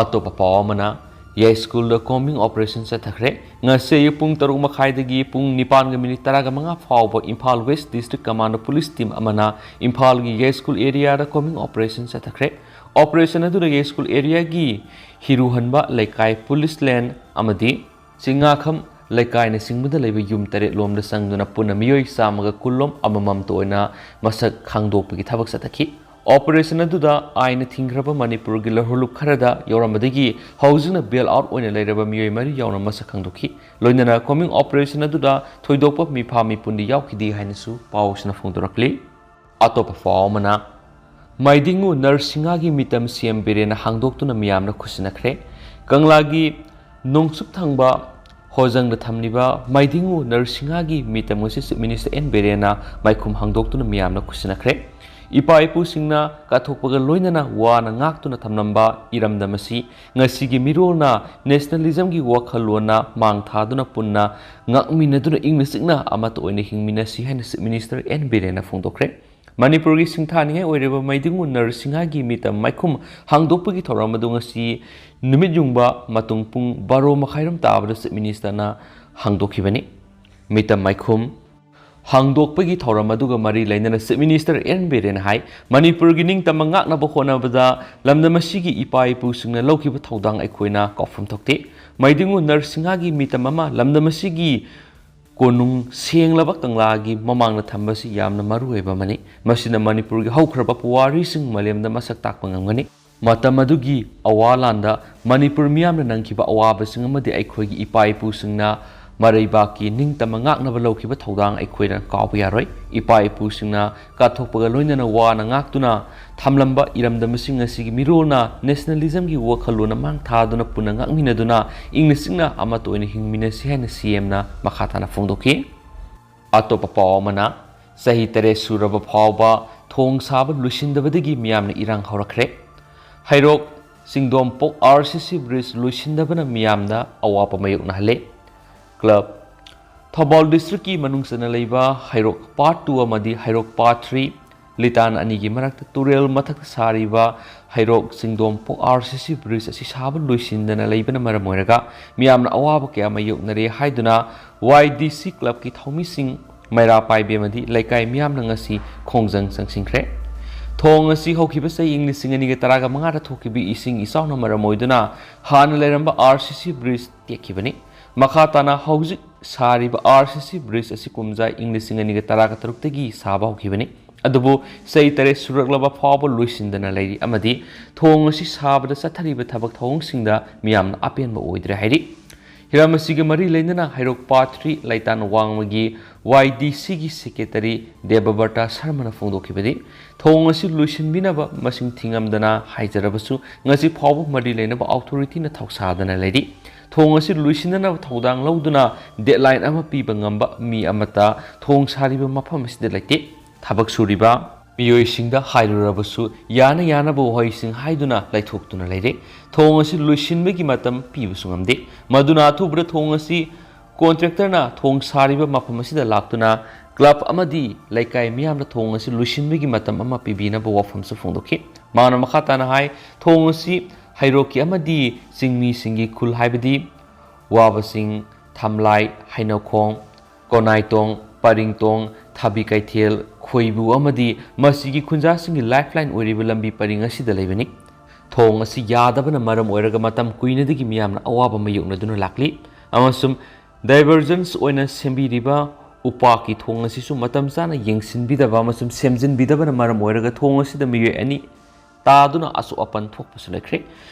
ꯑꯇꯣꯞꯄ ꯄꯥꯎ ꯑꯃꯅ, ꯌꯥꯏꯁ꯭ꯀꯨꯜꯗ combing operation ꯆꯠꯊꯈ꯭ꯔꯦ꯫ ꯉꯁꯤ ꯑꯌꯨꯛ ꯄꯨꯡ ꯇꯔꯨꯛ ꯃꯈꯥꯏꯗꯒꯤ ꯄꯨꯡ ꯅꯤꯄꯥꯟꯒ ꯃꯤꯅꯤꯠ ꯇꯔꯥꯒ ꯃꯉꯥ ꯐꯥꯎꯕ Imphal West District Commando Police Team ꯑꯃꯅ ꯏꯝꯐꯥꯜꯒꯤ ꯌꯥꯏꯁ꯭ꯀꯨꯜ areaꯗ combing operation ꯆꯠꯊꯈ꯭ꯔꯦ꯫ Operation ꯑꯗꯨꯗ ꯌꯥꯏꯁ꯭ꯀꯨꯜ areaꯒꯤ ꯍꯤꯔꯨꯍꯟꯕ ꯂꯩꯀꯥꯏ police line ꯑꯃꯗꯤ ꯆꯤꯡꯉꯥꯈꯝ ꯂꯩꯀꯥꯏꯅꯆꯤꯡꯕꯗ ꯂꯩꯕ ꯌꯨꯝ ꯇꯔꯦꯠ ꯂꯣꯝꯗ ꯆꯪꯗꯨꯅ ꯄꯨꯟꯅ ꯃꯤꯑꯣꯏ ꯆꯥꯝꯃꯒ ꯀꯨꯟ ꯂꯣꯝ ꯑꯃꯃꯝꯇ ꯑꯣꯏꯅ ꯃꯁꯛ ꯈꯪꯗꯣꯛꯄꯒꯤ ꯊꯕꯛ ꯆꯠꯊꯈꯤ꯫ Operation ꯑꯗꯨꯗ ꯑꯥꯏꯟꯅ ꯊꯤꯡꯈ꯭ꯔꯕ ꯃꯅꯤꯄꯨꯔꯒꯤ ꯂꯧꯍꯨꯂꯨꯞ ꯈꯔꯗ ꯌꯥꯎꯔꯝꯕꯗꯒꯤ ꯍꯧꯖꯤꯛꯅ bail out ꯑꯣꯏꯅ ꯂꯩꯔꯕ ꯃꯤꯑꯣꯏ ꯃꯔꯤ ꯌꯥꯎꯅ ꯃꯁꯛ ꯈꯪꯗꯣꯛꯈꯤ꯫ ꯂꯣꯏꯅꯅ combing operation ꯑꯗꯨꯗ ꯊꯣꯏꯗꯣꯛꯄ ꯃꯤꯐꯥ ꯃꯤꯄꯨꯟꯗꯤ ꯌꯥꯎꯈꯤꯗꯦ ꯍꯥꯏꯅꯁꯨ ꯄꯥꯎꯁꯤꯅ ꯐꯣꯡꯗꯣꯔꯛꯂꯤ꯫ ꯑꯇꯣꯞꯄ ꯄꯥꯎ ꯑꯃꯅ, ꯃꯥꯏꯗꯤꯡꯉꯨ ꯅꯔꯁꯤꯡꯍꯥꯒꯤ ꯃꯤꯇꯝ ꯁꯤ ꯑꯦꯝ ꯕꯤꯔꯦꯟꯅ ꯍꯥꯡꯗꯣꯛꯇꯨꯅ ꯃꯤꯌꯥꯝꯅ ꯈꯨꯠꯁꯤꯟꯅꯈ꯭ꯔꯦ꯫ ꯀꯪꯂꯥꯒꯤ ꯅꯣꯡꯆꯨꯞ ꯊꯪꯕ ꯍꯣꯖꯪꯗ ꯊꯝꯂꯤꯕ ꯃꯥꯏꯗꯤꯡꯉꯨ ꯅꯔꯁꯤꯡꯍꯥꯒꯤ ꯃꯤꯇꯝ ꯑꯁꯤ Chief Minister ꯑꯦꯟ ꯕꯤꯔꯦꯟꯅ ꯃꯥꯏꯈꯨꯝ ꯍꯥꯡꯗꯣꯛꯇꯨꯅ ꯃꯤꯌꯥꯝꯅ ꯈꯨꯠꯁꯤꯟꯅꯈ꯭ꯔꯦ꯫ ꯏꯄꯥ ꯏꯄꯨꯁꯤꯡꯅ ꯀꯠꯊꯣꯛꯄꯒ ꯂꯣꯏꯅꯅ ꯋꯥꯅ ꯉꯥꯛꯇꯨꯅ ꯊꯝꯂꯝꯕ ꯏꯔꯝꯗꯝ ꯑꯁꯤ ꯉꯁꯤꯒꯤ ꯃꯤꯔꯣꯜꯅ ꯅꯦꯁꯅꯦꯂꯤꯖꯝꯒꯤ ꯋꯥꯈꯜꯂꯣꯟꯅ ꯃꯥꯡ ꯊꯥꯗꯨꯅ ꯄꯨꯟꯅ ꯉꯥꯛꯃꯤꯟꯅꯗꯨꯅ ꯏꯪꯅ ꯆꯤꯛꯅ ꯑꯃꯠꯇ ꯑꯣꯏꯅ ꯍꯤꯡꯃꯤꯟꯅꯁꯤ ꯍꯥꯏꯅ ꯆꯤꯐ ꯃꯤꯅꯤꯁꯇꯔ ꯑꯦꯟ ꯕꯤꯔꯦꯟꯅ ꯐꯣꯡꯗꯣꯛꯈ꯭ꯔꯦ꯫ ꯃꯅꯤꯄꯨꯔꯒꯤ ꯁꯤꯡꯊꯥꯅꯤꯡꯉꯥꯏ ꯑꯣꯏꯔꯤꯕ ꯃꯩꯗꯤꯡꯉꯨ ꯅꯔꯁꯤꯡꯍꯥꯒꯤ ꯃꯤꯇꯝ ꯃꯥꯏꯈꯨꯝ ꯍꯥꯡꯗꯣꯛꯄꯒꯤ ꯊꯧꯔꯝ ꯑꯗꯨ ꯉꯁꯤ ꯅꯨꯃꯤꯠ ꯌꯨꯡꯕ ꯃꯇꯨꯡ ꯄꯨꯡ ꯕꯥꯔꯣ ꯃꯈꯥꯏꯔꯣꯝ ꯇꯥꯕꯗ ꯆꯤꯐ ꯃꯤꯅꯤꯁꯇꯔꯅ ꯍꯥꯡꯗꯣꯛꯈꯤꯕꯅꯤ꯫ ꯃꯤꯇꯝ ꯃꯥꯏꯈꯨꯝ ꯍꯥꯡꯗꯣꯛꯄꯒꯤ ꯊꯧꯔꯝ ꯑꯗꯨꯒ ꯃꯔꯤ ꯂꯩꯅꯅ ꯆꯤꯐ ꯃꯤꯅꯤꯁꯇꯔ ꯑꯦꯟ ꯕꯤꯔꯦꯟꯅ ꯍꯥꯏ, ꯃꯅꯤꯄꯨꯔꯒꯤ ꯅꯤꯡꯇꯝꯕ ꯉꯥꯛꯅꯕ ꯍꯣꯠꯅꯕꯗ ꯂꯝꯗꯝ ꯑꯁꯤꯒꯤ ꯏꯄꯥ ꯏꯄꯨꯁꯤꯡꯅ ꯂꯧꯈꯤꯕ ꯊꯧꯗꯥꯡ ꯑꯩꯈꯣꯏꯅ ꯀꯥꯎꯐꯝ ꯊꯣꯛꯇꯦ꯫ ꯃꯩꯗꯤꯡꯉꯨ ꯅꯔꯁꯤꯡꯍꯥꯒꯤ ꯃꯤꯇꯝ ꯑꯃ ꯂꯝꯗꯝ ꯑꯁꯤꯒꯤ ꯀꯣꯅꯨꯡ ꯁꯦꯡꯂꯕ ꯀꯪꯂꯥꯒꯤ ꯃꯃꯥꯡꯗ ꯊꯝꯕꯁꯤ ꯌꯥꯝꯅ ꯃꯔꯨꯑꯣꯏꯕ ꯑꯃꯅꯤ꯫ ꯃꯁꯤꯅ ꯃꯅꯤꯄꯨꯔꯒꯤ ꯍꯧꯈ꯭ꯔꯕ ꯄꯨꯋꯥꯔꯤꯁꯤꯡ ꯃꯥꯂꯦꯝꯗ ꯃꯁꯛ ꯇꯥꯛꯄ ꯉꯝꯒꯅꯤ꯫ ꯃꯇꯝ ꯑꯗꯨꯒꯤ ꯑꯋꯥ ꯂꯥꯟꯗ ꯃꯅꯤꯄꯨꯔ ꯃꯤꯌꯥꯝꯅ ꯅꯪꯈꯤꯕ ꯑꯋꯥꯕꯁꯤꯡ ꯑꯃꯗꯤ ꯑꯩꯈꯣꯏꯒꯤ ꯏꯄꯥ ꯏꯄꯨꯁꯤꯡꯅ ꯃꯔꯩꯕꯥꯛꯀꯤ ꯅꯤꯡꯇꯝꯕ ꯉꯥꯛꯅꯕ ꯂꯧꯈꯤꯕ ꯊꯧꯗꯥꯡ ꯑꯩꯈꯣꯏꯅ ꯀꯥꯎꯕ ꯌꯥꯔꯣꯏ꯫ ꯏꯄꯥ ꯏꯄꯨꯁꯤꯡꯅ ꯀꯠꯊꯣꯛꯄꯒ ꯂꯣꯏꯅꯅ ꯋꯥꯅ ꯉꯥꯛꯇꯨꯅ ꯊꯝꯂꯝꯕ ꯏꯔꯝꯗꯝꯁꯤꯡ ꯑꯁꯤꯒꯤ ꯃꯤꯔꯣꯜꯅ ꯅꯦꯁꯅꯦꯂꯤꯖꯝꯒꯤ ꯋꯥꯈꯜꯂꯣꯟꯅ ꯃꯥꯡ ꯊꯥꯗꯨꯅ ꯄꯨꯟꯅ ꯉꯥꯛꯃꯤꯟꯅꯗꯨꯅ ꯏꯪꯅ ꯆꯤꯛꯅ ꯑꯃꯠꯇ ꯑꯣꯏꯅ ꯍꯤꯡꯃꯤꯟꯅꯁꯤ ꯍꯥꯏꯅ ꯁꯤ ꯑꯦꯝꯅ ꯃꯈꯥ ꯇꯥꯅ ꯐꯣꯡꯗꯣꯛꯈꯤ꯫ ꯑꯇꯣꯞꯄ ꯄꯥꯎ ꯑꯃꯅ, ꯆꯍꯤ ꯇꯔꯦꯠ ꯁꯨꯔꯕ ꯐꯥꯎꯕ ꯊꯣꯡ ꯁꯥꯕ ꯂꯣꯏꯁꯤꯟꯗꯕꯗꯒꯤ ꯃꯤꯌꯥꯝꯅ ꯏꯔꯥꯡ ꯍꯧꯔꯛꯈ꯭ꯔꯦ꯫ ꯍꯩꯔꯣꯛ ꯆꯤꯡꯗꯣꯝꯄꯣꯛ ꯑꯥꯔ ꯁꯤ ꯁꯤ ꯕ꯭ꯔꯤꯖ ꯂꯣꯏꯁꯤꯟꯗꯕꯅ ꯃꯤꯌꯥꯝꯗ ꯑꯋꯥꯕ ꯃꯥꯌꯣꯛꯅꯍꯜꯂꯦ꯫ ꯀ꯭ꯂꯕ, ꯊꯧꯕꯥꯜ ꯗꯤꯁꯇ꯭ꯔꯤꯛꯀꯤ ꯃꯅꯨꯡ ꯆꯟꯅ ꯂꯩꯕ ꯍꯩꯔꯣꯛ ꯄꯥꯔꯠ ꯇꯨ ꯑꯃꯗꯤ ꯍꯩꯔꯣꯛ ꯄꯥꯔꯠ ꯊ꯭ꯔꯤ ꯂꯤꯇꯥꯟ ꯑꯅꯤꯒꯤ ꯃꯔꯛꯇ ꯇꯨꯔꯦꯜ ꯃꯊꯛꯇ ꯁꯥꯔꯤꯕ ꯍꯩꯔꯣꯛ ꯆꯤꯡꯗꯣꯝꯄꯣꯛ ꯑꯥꯔ ꯁꯤ ꯁꯤ ꯕ꯭ꯔꯤꯖ ꯑꯁꯤ ꯁꯥꯕ ꯂꯣꯏꯁꯤꯟꯗꯅ ꯂꯩꯕꯅ ꯃꯔꯝ ꯑꯣꯏꯔꯒ ꯃꯤꯌꯥꯝꯅ ꯑꯋꯥꯕ ꯀꯌꯥ ꯃꯥꯌꯣꯛꯅꯔꯦ ꯍꯥꯏꯗꯨꯅ ꯋꯥꯏ ꯗꯤ ꯁꯤ ꯀ꯭ꯂꯕꯀꯤ ꯊꯧꯃꯤꯁꯤꯡ, ꯃꯩꯔꯥ ꯄꯥꯏꯕꯤ ꯑꯃꯗꯤ ꯂꯩꯀꯥꯏ ꯃꯤꯌꯥꯝꯅ ꯉꯁꯤ ꯈꯣꯡꯖꯪ ꯆꯪꯁꯤꯟꯈ꯭ꯔꯦ꯫ ꯊꯣꯡ ꯑꯁꯤ ꯍꯧꯈꯤꯕ ꯆꯍꯤ ꯏꯪ ꯂꯤꯁꯤꯡ ꯑꯅꯤꯒ ꯇꯔꯥꯒ ꯃꯉꯥꯗ ꯊꯣꯛꯈꯤꯕ ꯏꯁꯤꯡ ꯏꯆꯥꯎꯅ ꯃꯔꯝ ꯑꯣꯏꯗꯨꯅ ꯍꯥꯟꯅ ꯂꯩꯔꯝꯕ ꯑꯥꯔ ꯁꯤ ꯁꯤ ꯕ꯭ꯔꯤꯖ ꯇꯦꯛꯈꯤꯕꯅꯤ꯫ ꯃꯈꯥ ꯇꯥꯅ ꯍꯧꯖꯤꯛ ꯁꯥꯔꯤꯕ ꯑꯥꯔ ꯁꯤ ꯁꯤ ꯕ꯭ꯔꯤꯖ ꯑꯁꯤ ꯀꯨꯝꯖꯥ ꯏꯪ ꯂꯤꯁꯤꯡ ꯑꯅꯤꯒ ꯇꯔꯥꯒ ꯇꯔꯨꯛꯇꯒꯤ ꯁꯥꯕ ꯍꯧꯈꯤꯕꯅꯤ꯫ ꯑꯗꯨꯕꯨ ꯆꯍꯤ ꯇꯔꯦꯠ ꯁꯨꯔꯛꯂꯕ ꯐꯥꯎꯕ ꯂꯣꯏꯁꯤꯟꯗꯅ ꯂꯩꯔꯤ ꯑꯃꯗꯤ ꯊꯣꯡ ꯑꯁꯤ ꯁꯥꯕꯗ ꯆꯠꯊꯔꯤꯕ ꯊꯕꯛ ꯊꯧꯑꯣꯡꯁꯤꯡꯗ ꯃꯤꯌꯥꯝꯅ ꯑꯄꯦꯟꯕ ꯑꯣꯏꯗ꯭ꯔꯦ ꯍꯥꯏꯔꯤ꯫ ꯍꯤꯔꯝ ꯑꯁꯤꯒ ꯃꯔꯤ ꯂꯩꯅꯅ ꯍꯩꯔꯣꯛ ꯄꯥꯔꯠ ꯊ꯭ꯔꯤ ꯂꯩꯇꯥꯟ ꯋꯥꯡꯃꯒꯤ ꯋꯥꯏ ꯗꯤ ꯁꯤꯒꯤ ꯁꯦꯀ꯭ꯔꯦꯇꯔꯤ ꯗꯦꯕꯕ꯭ꯔꯇꯥ ꯁꯔꯃꯅ ꯐꯣꯡꯗꯣꯛꯈꯤꯕꯗꯤ, ꯊꯣꯡ ꯑꯁꯤ ꯂꯣꯏꯁꯤꯟꯕꯤꯅꯕ ꯃꯁꯤꯡ ꯊꯤꯉꯝꯗꯅ ꯍꯥꯏꯖꯔꯕꯁꯨ ꯉꯁꯤ ꯐꯥꯎꯕ ꯃꯔꯤ ꯂꯩꯅꯕ ꯑꯣꯊꯣꯔꯤꯇꯤꯅ ꯊꯧꯁꯥꯗꯅ ꯂꯩꯔꯤ꯫ ꯊꯣꯡ ꯑꯁꯤ ꯂꯣꯏꯁꯤꯟꯅꯅꯕ ꯊꯧꯗꯥꯡ ꯂꯧꯗꯨꯅ ꯗꯦꯗꯂꯥꯏꯟ ꯑꯃ ꯄꯤꯕ ꯉꯝꯕ ꯃꯤ ꯑꯃꯠꯇ ꯊꯣꯡ ꯁꯥꯔꯤꯕ ꯃꯐꯝ ꯑꯁꯤꯗ ꯂꯩꯇꯦ꯫ ꯊꯕꯛ ꯁꯨꯔꯤꯕ ꯃꯤꯑꯣꯏꯁꯤꯡꯗ ꯍꯥꯏꯔꯨꯔꯕꯁꯨ ꯌꯥꯅ ꯌꯥꯅꯕ ꯋꯥꯍꯩꯁꯤꯡ ꯍꯥꯏꯗꯨꯅ ꯂꯩꯊꯣꯛꯇꯨꯅ ꯂꯩꯔꯦ꯫ ꯊꯣꯡ ꯑꯁꯤ ꯂꯣꯏꯁꯤꯟꯕꯒꯤ ꯃꯇꯝ ꯄꯤꯕꯁꯨ ꯉꯝꯗꯦ꯫ ꯃꯗꯨꯅ ꯑꯊꯨꯕꯗ ꯊꯣꯡ ꯑꯁꯤ ꯀꯣꯟꯇ꯭ꯔꯦꯛꯇꯔꯅ ꯊꯣꯡ ꯁꯥꯔꯤꯕ ꯃꯐꯝ ꯑꯁꯤꯗ ꯂꯥꯛꯇꯨꯅ ꯀ꯭ꯂꯕ ꯑꯃꯗꯤ ꯂꯩꯀꯥꯏ ꯃꯤꯌꯥꯝꯅ ꯊꯣꯡ ꯑꯁꯤ ꯂꯣꯏꯁꯤꯟꯕꯒꯤ ꯃꯇꯝ ꯑꯃ ꯄꯤꯕꯤꯅꯕ ꯋꯥꯐꯝꯁꯨ ꯐꯣꯡꯗꯣꯛꯈꯤ꯫ ꯃꯍꯥꯛꯅ ꯃꯈꯥ ꯇꯥꯅ ꯍꯥꯏ, ꯊꯣꯡ ꯑꯁꯤ ꯍꯩꯔꯣꯛꯀꯤ ꯑꯃꯗꯤ ꯆꯤꯡꯃꯤꯁꯤꯡꯒꯤ ꯈꯨꯜ ꯍꯥꯏꯕꯗꯤ ꯋꯥꯕꯁꯤꯡ, ꯊꯝꯂꯥꯏ, ꯍꯩꯅꯧꯈꯣꯡ, ꯀꯣꯅꯥꯏꯇꯣꯡ, ꯄꯔꯤꯡꯇꯣꯡ, ꯊꯥꯕꯤ ꯀꯩꯊꯦꯜ, ꯈꯣꯏꯕꯨ ꯑꯃꯗꯤ ꯃꯁꯤꯒꯤ ꯈꯨꯟꯖꯥꯁꯤꯡꯒꯤ ꯂꯥꯏꯐꯂꯥꯏꯟ ꯑꯣꯏꯔꯤꯕ ꯂꯝꯕꯤ ꯄꯔꯤꯡ ꯑꯁꯤꯗ ꯂꯩꯕꯅꯤ꯫ ꯊꯣꯡ ꯑꯁꯤ ꯌꯥꯗꯕꯅ ꯃꯔꯝ ꯑꯣꯏꯔꯒ ꯃꯇꯝ ꯀꯨꯏꯅꯗꯒꯤ ꯃꯤꯌꯥꯝꯅ ꯑꯋꯥꯕ ꯃꯥꯌꯣꯛꯅꯗꯨꯅ ꯂꯥꯛꯂꯤ ꯑꯃꯁꯨꯡ diversions ꯑꯣꯏꯅ ꯁꯦꯝꯕꯤꯔꯤꯕ ꯎꯄꯥꯛꯀꯤ ꯊꯣꯡ ꯑꯁꯤꯁꯨ ꯃꯇꯝ ꯆꯥꯅ ꯌꯦꯡꯁꯤꯟꯕꯤꯗꯕ ꯑꯃꯁꯨꯡ ꯁꯦꯝꯖꯤꯟꯕꯤꯗꯕꯅ ꯃꯔꯝ ꯑꯣꯏꯔꯒ ꯊꯣꯡ ꯑꯁꯤꯗ ꯃꯤꯑꯣꯏ ꯑꯅꯤ ꯇꯥꯗꯨꯅ ꯑꯁꯣꯛ ꯑꯄꯟ ꯊꯣꯛꯄꯁꯨ ꯂꯩꯈ꯭ꯔꯦ꯫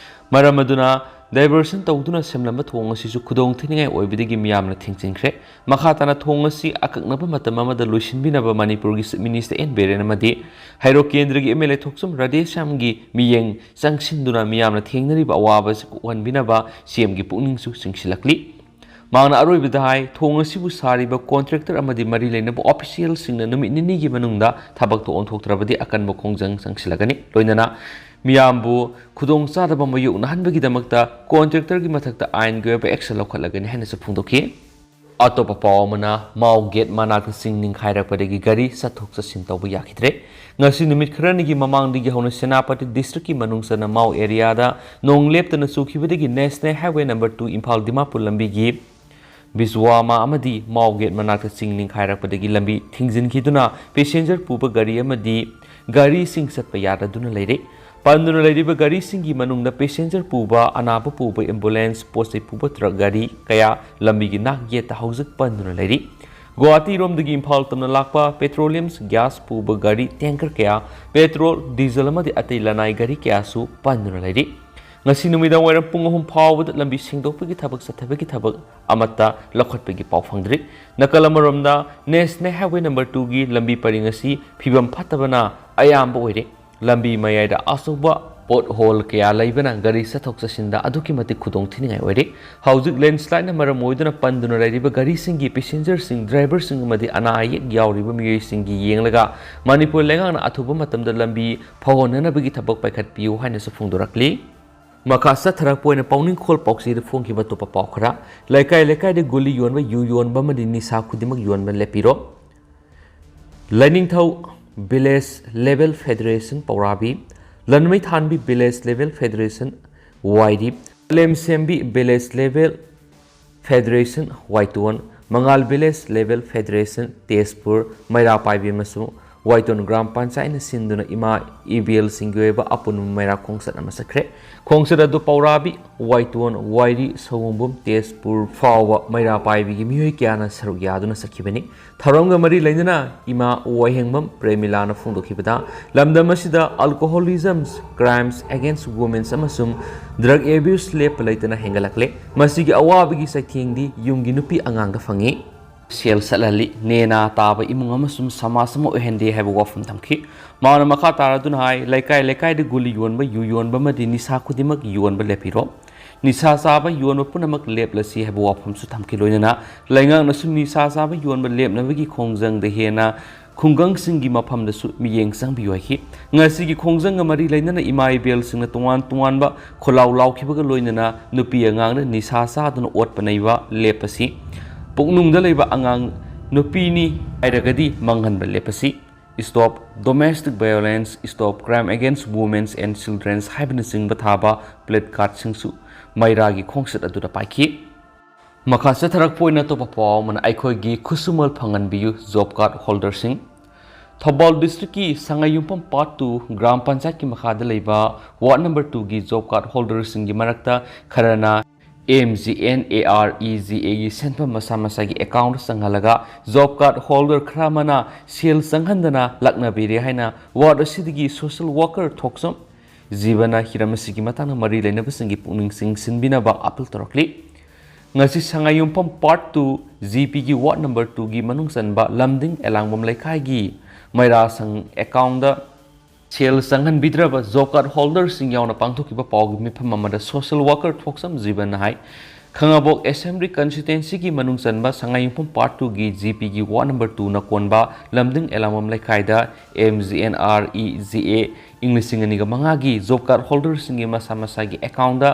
ꯃꯔꯝ ꯑꯗꯨꯅ diversion ꯇꯧꯗꯨꯅ ꯁꯦꯝꯂꯝꯕ ꯊꯣꯡ ꯑꯁꯤꯁꯨ ꯈꯨꯗꯣꯡ ꯊꯤꯅꯤꯡꯉꯥꯏ ꯑꯣꯏꯕꯗꯒꯤ ꯃꯤꯌꯥꯝꯅ ꯊꯤꯡꯖꯤꯟꯈ꯭ꯔꯦ꯫ ꯃꯈꯥ ꯇꯥꯅ ꯊꯣꯡ ꯑꯁꯤ ꯑꯀꯛꯅꯕ ꯃꯇꯝ ꯑꯃꯗ ꯂꯣꯏꯁꯤꯟꯕꯤꯅꯕ ꯃꯅꯤꯄꯨꯔꯒꯤ Chief Minister N. ꯕꯤꯔꯦꯟ ꯑꯃꯗꯤ ꯍꯩꯔꯣꯛ ꯀꯦꯟꯗ꯭ꯔꯒꯤ MLA ꯊꯣꯛꯆꯣꯝ ꯔꯥꯙꯦꯁ꯭ꯌꯥꯝꯒꯤ ꯃꯤꯠꯌꯦꯡ ꯆꯪꯁꯤꯟꯗꯨꯅ ꯃꯤꯌꯥꯝꯅ ꯊꯦꯡꯅꯔꯤꯕ ꯑꯋꯥꯕ ꯑꯁꯤ ꯀꯣꯛꯍꯟꯕꯤꯅꯕ CM ꯒꯤ ꯄꯨꯛꯅꯤꯡꯁꯨ ꯆꯤꯡꯁꯤꯜꯂꯛꯂꯤ꯫ ꯃꯍꯥꯛꯅ ꯑꯔꯣꯏꯕꯗ ꯍꯥꯏ, ꯊꯣꯡ ꯑꯁꯤꯕꯨ ꯁꯥꯔꯤꯕ ꯀꯣꯟꯇ꯭ꯔꯦꯛꯇꯔ ꯑꯃꯗꯤ ꯃꯔꯤ ꯂꯩꯅꯕ ꯑꯣꯐꯤꯁꯤꯌꯦꯜꯁꯤꯡꯅ ꯅꯨꯃꯤꯠ ꯅꯤꯅꯤꯒꯤ ꯃꯅꯨꯡꯗ ꯊꯕꯛꯇ ꯑꯣꯟꯊꯣꯛꯇ꯭ꯔꯕꯗꯤ ꯑꯀꯟꯕ ꯈꯣꯡꯖꯪ ꯆꯪꯁꯤꯜꯂꯒꯅꯤ꯫ ꯂꯣꯏꯅꯅ ꯃꯤꯌꯥꯝꯕꯨ ꯈꯨꯗꯣꯡꯆꯥꯗꯕ ꯃꯥꯌꯣꯛꯅꯍꯟꯕꯒꯤꯗꯃꯛꯇ ꯀꯣꯟꯇ꯭ꯔꯦꯛꯇꯔꯒꯤ ꯃꯊꯛꯇ ꯑꯥꯏꯟꯒꯤ ꯑꯣꯏꯕ action ꯂꯧꯈꯠꯂꯒꯅꯤ ꯍꯥꯏꯅꯁꯨ ꯐꯣꯡꯗꯣꯛꯈꯤ꯫ ꯑꯇꯣꯞꯄ ꯄꯥꯎ ꯑꯃꯅ, ꯃꯥꯎ ꯒꯦꯠ ꯃꯅꯥꯛꯇ ꯆꯤꯡ ꯅꯤꯡꯈꯥꯏꯔꯛꯄꯗꯒꯤ ꯒꯥꯔꯤ ꯆꯠꯊꯣꯛ ꯆꯠꯁꯤꯟ ꯇꯧꯕ ꯌꯥꯈꯤꯗ꯭ꯔꯦ꯫ ꯉꯁꯤ ꯅꯨꯃꯤꯠ ꯈꯔꯅꯤꯒꯤ ꯃꯃꯥꯡꯗꯒꯤ ꯍꯧꯅ ꯁꯦꯅꯥꯄꯇꯤ ꯗꯤꯁꯇ꯭ꯔꯤꯛꯀꯤ ꯃꯅꯨꯡ ꯆꯟꯅ ꯃꯥꯎ ꯑꯦꯔꯤꯌꯥꯗ ꯅꯣꯡ ꯂꯦꯞꯇꯅ ꯆꯨꯈꯤꯕꯗꯒꯤ National Highway number two Imphal Dimapur ꯂꯝꯕꯤꯒꯤ ꯕꯤꯖꯋꯥꯃꯥ ꯑꯃꯗꯤ ꯃꯥꯎ ꯒꯦꯠ ꯃꯅꯥꯛꯇ ꯆꯤꯡ ꯅꯤꯡꯈꯥꯏꯔꯛꯄꯗꯒꯤ ꯂꯝꯕꯤ ꯊꯤꯡꯖꯤꯟꯈꯤꯗꯨꯅ ꯄꯦꯁꯦꯟꯖꯔ ꯄꯨꯕ ꯒꯥꯔꯤ ꯑꯃꯗꯤ ꯒꯥꯔꯤꯁꯤꯡ ꯆꯠꯄ ꯌꯥꯗꯗꯨꯅ ꯂꯩꯔꯦ꯫ ꯄꯟꯗꯨꯅ ꯂꯩꯔꯤꯕ ꯒꯥꯔꯤꯁꯤꯡꯒꯤ ꯃꯅꯨꯡꯗ ꯄꯦꯁꯦꯟꯖꯔ ꯄꯨꯕ, ꯑꯅꯥꯕ ꯄꯨꯕ ꯑꯦꯝꯕꯨꯂꯦꯟꯁ, ꯄꯣꯠ ꯆꯩ ꯄꯨꯕ ꯇ꯭ꯔꯛ ꯒꯥꯔꯤ ꯀꯌꯥ ꯂꯝꯕꯤꯒꯤ ꯅꯥꯛ ꯌꯦꯠꯇ ꯍꯧꯖꯤꯛ ꯄꯟꯗꯨꯅ ꯂꯩꯔꯤ꯫ ꯒꯨꯋꯥꯍꯥꯇꯤꯔꯣꯝꯗꯒꯤ ꯏꯝꯐꯥꯜ ꯇꯝꯅ ꯂꯥꯛꯄ petroleum gas ꯄꯨꯕ ꯒꯥꯔꯤ tanker ꯀꯌꯥ, ꯄꯦꯇ꯭ꯔꯣꯜ, ꯗꯤꯖꯜ ꯑꯃꯗꯤ ꯑꯇꯩ ꯂꯅꯥꯏ ꯒꯥꯔꯤ ꯀꯌꯥꯁꯨ ꯄꯟꯗꯨꯅ ꯂꯩꯔꯤ꯫ ꯉꯁꯤ ꯅꯨꯃꯤꯗꯥꯡ ꯋꯥꯏꯔꯝ ꯄꯨꯡ ꯑꯍꯨꯝ ꯐꯥꯎꯕꯗ ꯂꯝꯕꯤ ꯁꯦꯡꯗꯣꯛꯄꯒꯤ ꯊꯕꯛ ꯆꯠꯊꯕꯒꯤ ꯊꯕꯛ ꯑꯃꯠꯇ ꯂꯧꯈꯠꯄꯒꯤ ꯄꯥꯎ ꯐꯪꯗ꯭ꯔꯤ꯫ ꯅꯥꯀꯜ ꯑꯃꯔꯣꯝꯗ National Highway number two ꯒꯤ ꯂꯝꯕꯤ ꯄꯔꯤꯡ ꯑꯁꯤ ꯐꯤꯕꯝ ꯐꯠꯇꯕꯅ ꯑꯌꯥꯝꯕ ꯑꯣꯏꯔꯦ꯫ ꯂꯝꯕꯤ ꯃꯌꯥꯏꯗ ꯑꯆꯧꯕ ꯄꯣꯠ ꯍꯣꯜ ꯀꯌꯥ ꯂꯩꯕꯅ ꯒꯥꯔꯤ ꯆꯠꯊꯣꯛ ꯆꯠꯁꯤꯟꯗ ꯑꯗꯨꯛꯀꯤ ꯃꯇꯤꯛ ꯈꯨꯗꯣꯡ ꯊꯤꯅꯤꯡꯉꯥꯏ ꯑꯣꯏꯔꯤ꯫ ꯍꯧꯖꯤꯛ ꯂꯦꯟꯁ꯭ꯂꯥꯏꯗꯅ ꯃꯔꯝ ꯑꯣꯏꯗꯨꯅ ꯄꯟꯗꯨꯅ ꯂꯩꯔꯤꯕ ꯒꯥꯔꯤꯁꯤꯡꯒꯤ ꯄꯦꯁꯦꯟꯖꯔꯁꯤꯡ, ꯗ꯭ꯔꯥꯏꯚꯔꯁꯤꯡ ꯑꯃꯗꯤ ꯑꯅꯥ ꯑꯌꯦꯛ ꯌꯥꯎꯔꯤꯕ ꯃꯤꯑꯣꯏꯁꯤꯡꯒꯤ ꯌꯦꯡꯂꯒ ꯃꯅꯤꯄꯨꯔ ꯂꯩꯉꯥꯛꯅ ꯑꯊꯨꯕ ꯃꯇꯝꯗ ꯂꯝꯕꯤ ꯐꯍꯣꯟꯅꯅꯕꯒꯤ ꯊꯕꯛ ꯄꯥꯏꯈꯠꯄꯤꯌꯨ ꯍꯥꯏꯅꯁꯨ ꯐꯣꯡꯗꯣꯔꯛꯂꯤ꯫ ꯃꯈꯥ ꯆꯠꯊꯔꯛꯄ ꯑꯣꯏꯅ ꯄꯥꯎꯅꯤꯡꯈꯣꯜ ꯄꯥꯎꯆꯦꯗ ꯐꯣꯡꯈꯤꯕ ꯑꯇꯣꯞꯄ ꯄꯥꯎ ꯈꯔ꯫ ꯂꯩꯀꯥꯏ ꯂꯩꯀꯥꯏꯗ ꯒꯨꯂꯤ ꯌꯣꯟꯕ, ꯌꯨ ꯌꯣꯟꯕ ꯑꯃꯗꯤ ꯅꯤꯁꯥ ꯈꯨꯗꯤꯡꯃꯛ ꯌꯣꯟꯕ ꯂꯦꯞꯄꯤꯔꯣ꯫ Lainingthou village level federation Pourabi, Lanmeithanbi village level federation Wairi, Lemshembi village level federation Waiton, Mangal village level federation Tejpur, Meira Paibi ꯑꯃꯁꯨꯡ ꯋꯥꯏꯇꯣꯟ ꯒ꯭ꯔꯥꯝ ꯄꯟꯆꯥꯌꯠꯅ ꯁꯤꯟꯗꯨꯅ ꯏꯃꯥ ꯏꯕꯦꯜꯁꯤꯡꯒꯤ ꯑꯣꯏꯕ ꯑꯄꯨꯟꯕ ꯃꯩꯔꯥ ꯈꯣꯡꯆꯠ ꯑꯃ ꯆꯠꯈ꯭ꯔꯦ꯫ ꯈꯣꯡꯆꯠ ꯑꯗꯨ ꯄꯧꯔꯥꯕꯤ, ꯋꯥꯏꯇꯣꯟ, ꯋꯥꯏꯔꯤ, ꯁꯑꯣꯝꯕꯨꯝ, ꯇꯦꯖꯄꯨꯔ ꯐꯥꯎꯕ ꯃꯩꯔꯥ ꯄꯥꯏꯕꯤꯒꯤ ꯃꯤꯑꯣꯏ ꯀꯌꯥꯅ ꯁꯔꯨꯛ ꯌꯥꯗꯨꯅ ꯆꯠꯈꯤꯕꯅꯤ꯫ ꯊꯧꯔꯝꯒ ꯃꯔꯤ ꯂꯩꯅꯅ ꯏꯃꯥ ꯋꯥꯏꯍꯦꯡꯕꯝ ꯄ꯭ꯔꯦꯃꯤꯂꯥꯅ ꯐꯣꯡꯗꯣꯛꯈꯤꯕꯗ, ꯂꯝꯗꯝ ꯑꯁꯤꯗ alcoholism, crimes against women ꯑꯃꯁꯨꯡ drug abuse ꯂꯦꯞꯄ ꯂꯩꯇꯅ ꯍꯦꯟꯒꯠꯂꯛꯂꯦ꯫ ꯃꯁꯤꯒꯤ ꯑꯋꯥꯕꯒꯤ ꯆꯩꯊꯦꯡꯗꯤ ꯌꯨꯝꯒꯤ ꯅꯨꯄꯤ ꯑꯉꯥꯡꯗ ꯐꯪꯉꯤ꯫ ꯁꯦꯜ ꯆꯠꯍꯜꯂꯤ꯫ ꯅꯦꯅꯥ ꯇꯥꯕ ꯏꯃꯨꯡ ꯑꯃꯁꯨꯡ ꯁꯃꯥꯖ ꯑꯃ ꯑꯣꯏꯍꯟꯗꯦ ꯍꯥꯏꯕ ꯋꯥꯐꯝ ꯊꯝꯈꯤ꯫ ꯃꯍꯥꯛꯅ ꯃꯈꯥ ꯇꯥꯔꯗꯨꯅ ꯍꯥꯏ, ꯂꯩꯀꯥꯏ ꯂꯩꯀꯥꯏꯗ ꯒꯨꯂꯤ ꯌꯣꯟꯕ, ꯌꯨ ꯌꯣꯟꯕ ꯑꯃꯗꯤ ꯅꯤꯁꯥ ꯈꯨꯗꯤꯡꯃꯛ ꯌꯣꯟꯕ ꯂꯦꯞꯄꯤꯔꯣ꯫ ꯅꯤꯁꯥ ꯆꯥꯕ ꯌꯣꯟꯕ ꯄꯨꯝꯅꯃꯛ ꯂꯦꯞꯂꯁꯤ ꯍꯥꯏꯕ ꯋꯥꯐꯝꯁꯨ ꯊꯝꯈꯤ꯫ ꯂꯣꯏꯅꯅ ꯂꯩꯉꯥꯛꯅꯁꯨ ꯅꯤꯁꯥ ꯆꯥꯕ ꯌꯣꯟꯕ ꯂꯦꯞꯅꯕꯒꯤ ꯈꯣꯡꯖꯪꯗ ꯍꯦꯟꯅ ꯈꯨꯡꯒꯪꯁꯤꯡꯒꯤ ꯃꯐꯝꯗꯁꯨ ꯃꯤꯠꯌꯦꯡ ꯆꯪꯕꯤꯌꯨ ꯍꯥꯏꯈꯤ꯫ ꯉꯁꯤꯒꯤ ꯈꯣꯡꯖꯪꯒ ꯃꯔꯤ ꯂꯩꯅꯅ ꯏꯃꯥ ꯏꯕꯦꯜꯁꯤꯡꯅ ꯇꯣꯉꯥꯟ ꯇꯣꯉꯥꯟꯕ ꯈꯣꯜꯂꯥꯎ ꯂꯥꯎꯈꯤꯕꯒ ꯂꯣꯏꯅꯅ ꯅꯨꯄꯤ ꯑꯉꯥꯡꯅ ꯅꯤꯁꯥ ꯆꯥꯗꯨꯅ ꯑꯣꯠꯄ ꯅꯩꯕ ꯂꯦꯞꯄꯁꯤ꯫ ꯄꯨꯛꯅꯨꯡꯗ ꯂꯩꯕ ꯑꯉꯥꯡ ꯅꯨꯄꯤꯅꯤ ꯍꯥꯏꯔꯒꯗꯤ ꯃꯥꯡꯍꯟꯕ ꯂꯦꯞꯄꯁꯤ꯫ Stop Domestic Violence, Stop Crime Against Women and Children ꯍꯥꯏꯕꯅꯆꯤꯡꯕ ꯊꯥꯕ placardꯁꯤꯡꯁꯨ ꯃꯩꯔꯥꯒꯤ ꯈꯣꯡꯆꯠ ꯑꯗꯨꯗ ꯄꯥꯏꯈꯤ꯫ ꯃꯈꯥ ꯆꯠꯊꯔꯛꯄ ꯑꯣꯏꯅ ꯑꯇꯣꯞꯄ ꯄꯥꯎ ꯑꯃꯅ, ꯑꯩꯈꯣꯏꯒꯤ ꯈꯨꯠꯁꯨꯃꯜ ꯐꯪꯍꯟꯕꯤꯌꯨ job card holderꯁꯤꯡ꯫ ꯊꯧꯕꯥꯜ districtꯀꯤ ꯁꯉꯥꯏꯌꯨꯝꯐꯝ part two ꯒ꯭ꯔꯥꯝ ꯄꯟꯆꯥꯌꯠꯀꯤ ꯃꯈꯥꯗ ꯂꯩꯕ ward number twoꯒꯤ job card holderꯁꯤꯡꯒꯤ ꯃꯔꯛꯇ ꯈꯔꯅ M G N A R E G Aꯒꯤ ꯁꯦꯟꯐꯝ ꯃꯁꯥ ꯃꯁꯥꯒꯤ accountꯇ ꯆꯪꯍꯜꯂꯒ, job card holder ꯈꯔ ꯑꯃꯅ ꯁꯦꯜ ꯆꯪꯍꯟꯗꯅ ꯂꯥꯛꯅꯕꯤꯔꯦ ꯍꯥꯏꯅ ward ꯑꯁꯤꯗꯒꯤ social worker ꯊꯣꯛꯆꯝ ꯖꯤꯕꯅ ꯍꯤꯔꯝ ꯑꯁꯤꯒꯤ ꯃꯇꯥꯡꯗ ꯃꯔꯤ ꯂꯩꯅꯕꯁꯤꯡꯒꯤ ꯄꯨꯛꯅꯤꯡ ꯆꯤꯡꯁꯤꯟꯕꯤꯅꯕ appeal ꯇꯧꯔꯛꯂꯤ꯫ ꯉꯁꯤ ꯁꯉꯥꯏꯌꯨꯝꯐꯝ part two G Pꯒꯤ ward number twoꯒꯤ ꯃꯅꯨꯡ ꯆꯟꯕ ꯂꯝꯗꯤꯡ ꯑꯦꯂꯥꯡꯕꯝ ꯂꯩꯀꯥꯏꯒꯤ ꯃꯩꯔꯥ ꯁꯪ accountꯇ ꯁꯦꯜ ꯆꯪꯍꯟꯕꯤꯗ꯭ꯔꯕ ꯖꯣꯕ ꯀꯥꯔꯗ ꯍꯣꯜꯗꯔꯁꯤꯡ ꯌꯥꯎꯅ ꯄꯥꯡꯊꯣꯛꯈꯤꯕ ꯄꯥꯎꯒꯤ ꯃꯤꯐꯝ ꯑꯃꯗ ꯁꯣꯁꯤꯌꯦꯜ ꯋꯥꯔꯀꯔ ꯊꯣꯛꯆꯝ ꯖꯤꯕꯟꯅ ꯍꯥꯏ, ꯈꯥꯉꯕꯣꯛ ꯑꯦꯁꯦꯝꯕ꯭ꯂꯤ ꯀꯟꯁꯇꯤꯇ꯭ꯋꯦꯟꯁꯤꯒꯤ ꯃꯅꯨꯡ ꯆꯟꯕ ꯁꯉꯥꯏꯌꯨꯝꯐꯝ ꯄꯥꯔꯠ ꯇꯨꯒꯤ ꯖꯤ ꯄꯤꯒꯤ ꯋꯥꯔꯗ ꯅꯝꯕꯔ ꯇꯨꯅ ꯀꯣꯟꯕ ꯂꯝꯗꯤꯡ ꯑꯦꯂꯥꯡꯕꯝ ꯂꯩꯀꯥꯏꯗ M G N R E G A ꯏꯪ ꯂꯤꯁꯤꯡ ꯑꯅꯤꯒ ꯃꯉꯥꯒꯤ ꯖꯣꯕ ꯀꯥꯔꯗ ꯍꯣꯜꯗꯔꯁꯤꯡꯒꯤ ꯃꯁꯥ ꯃꯁꯥꯒꯤ ꯑꯦꯀꯥꯎꯟꯗ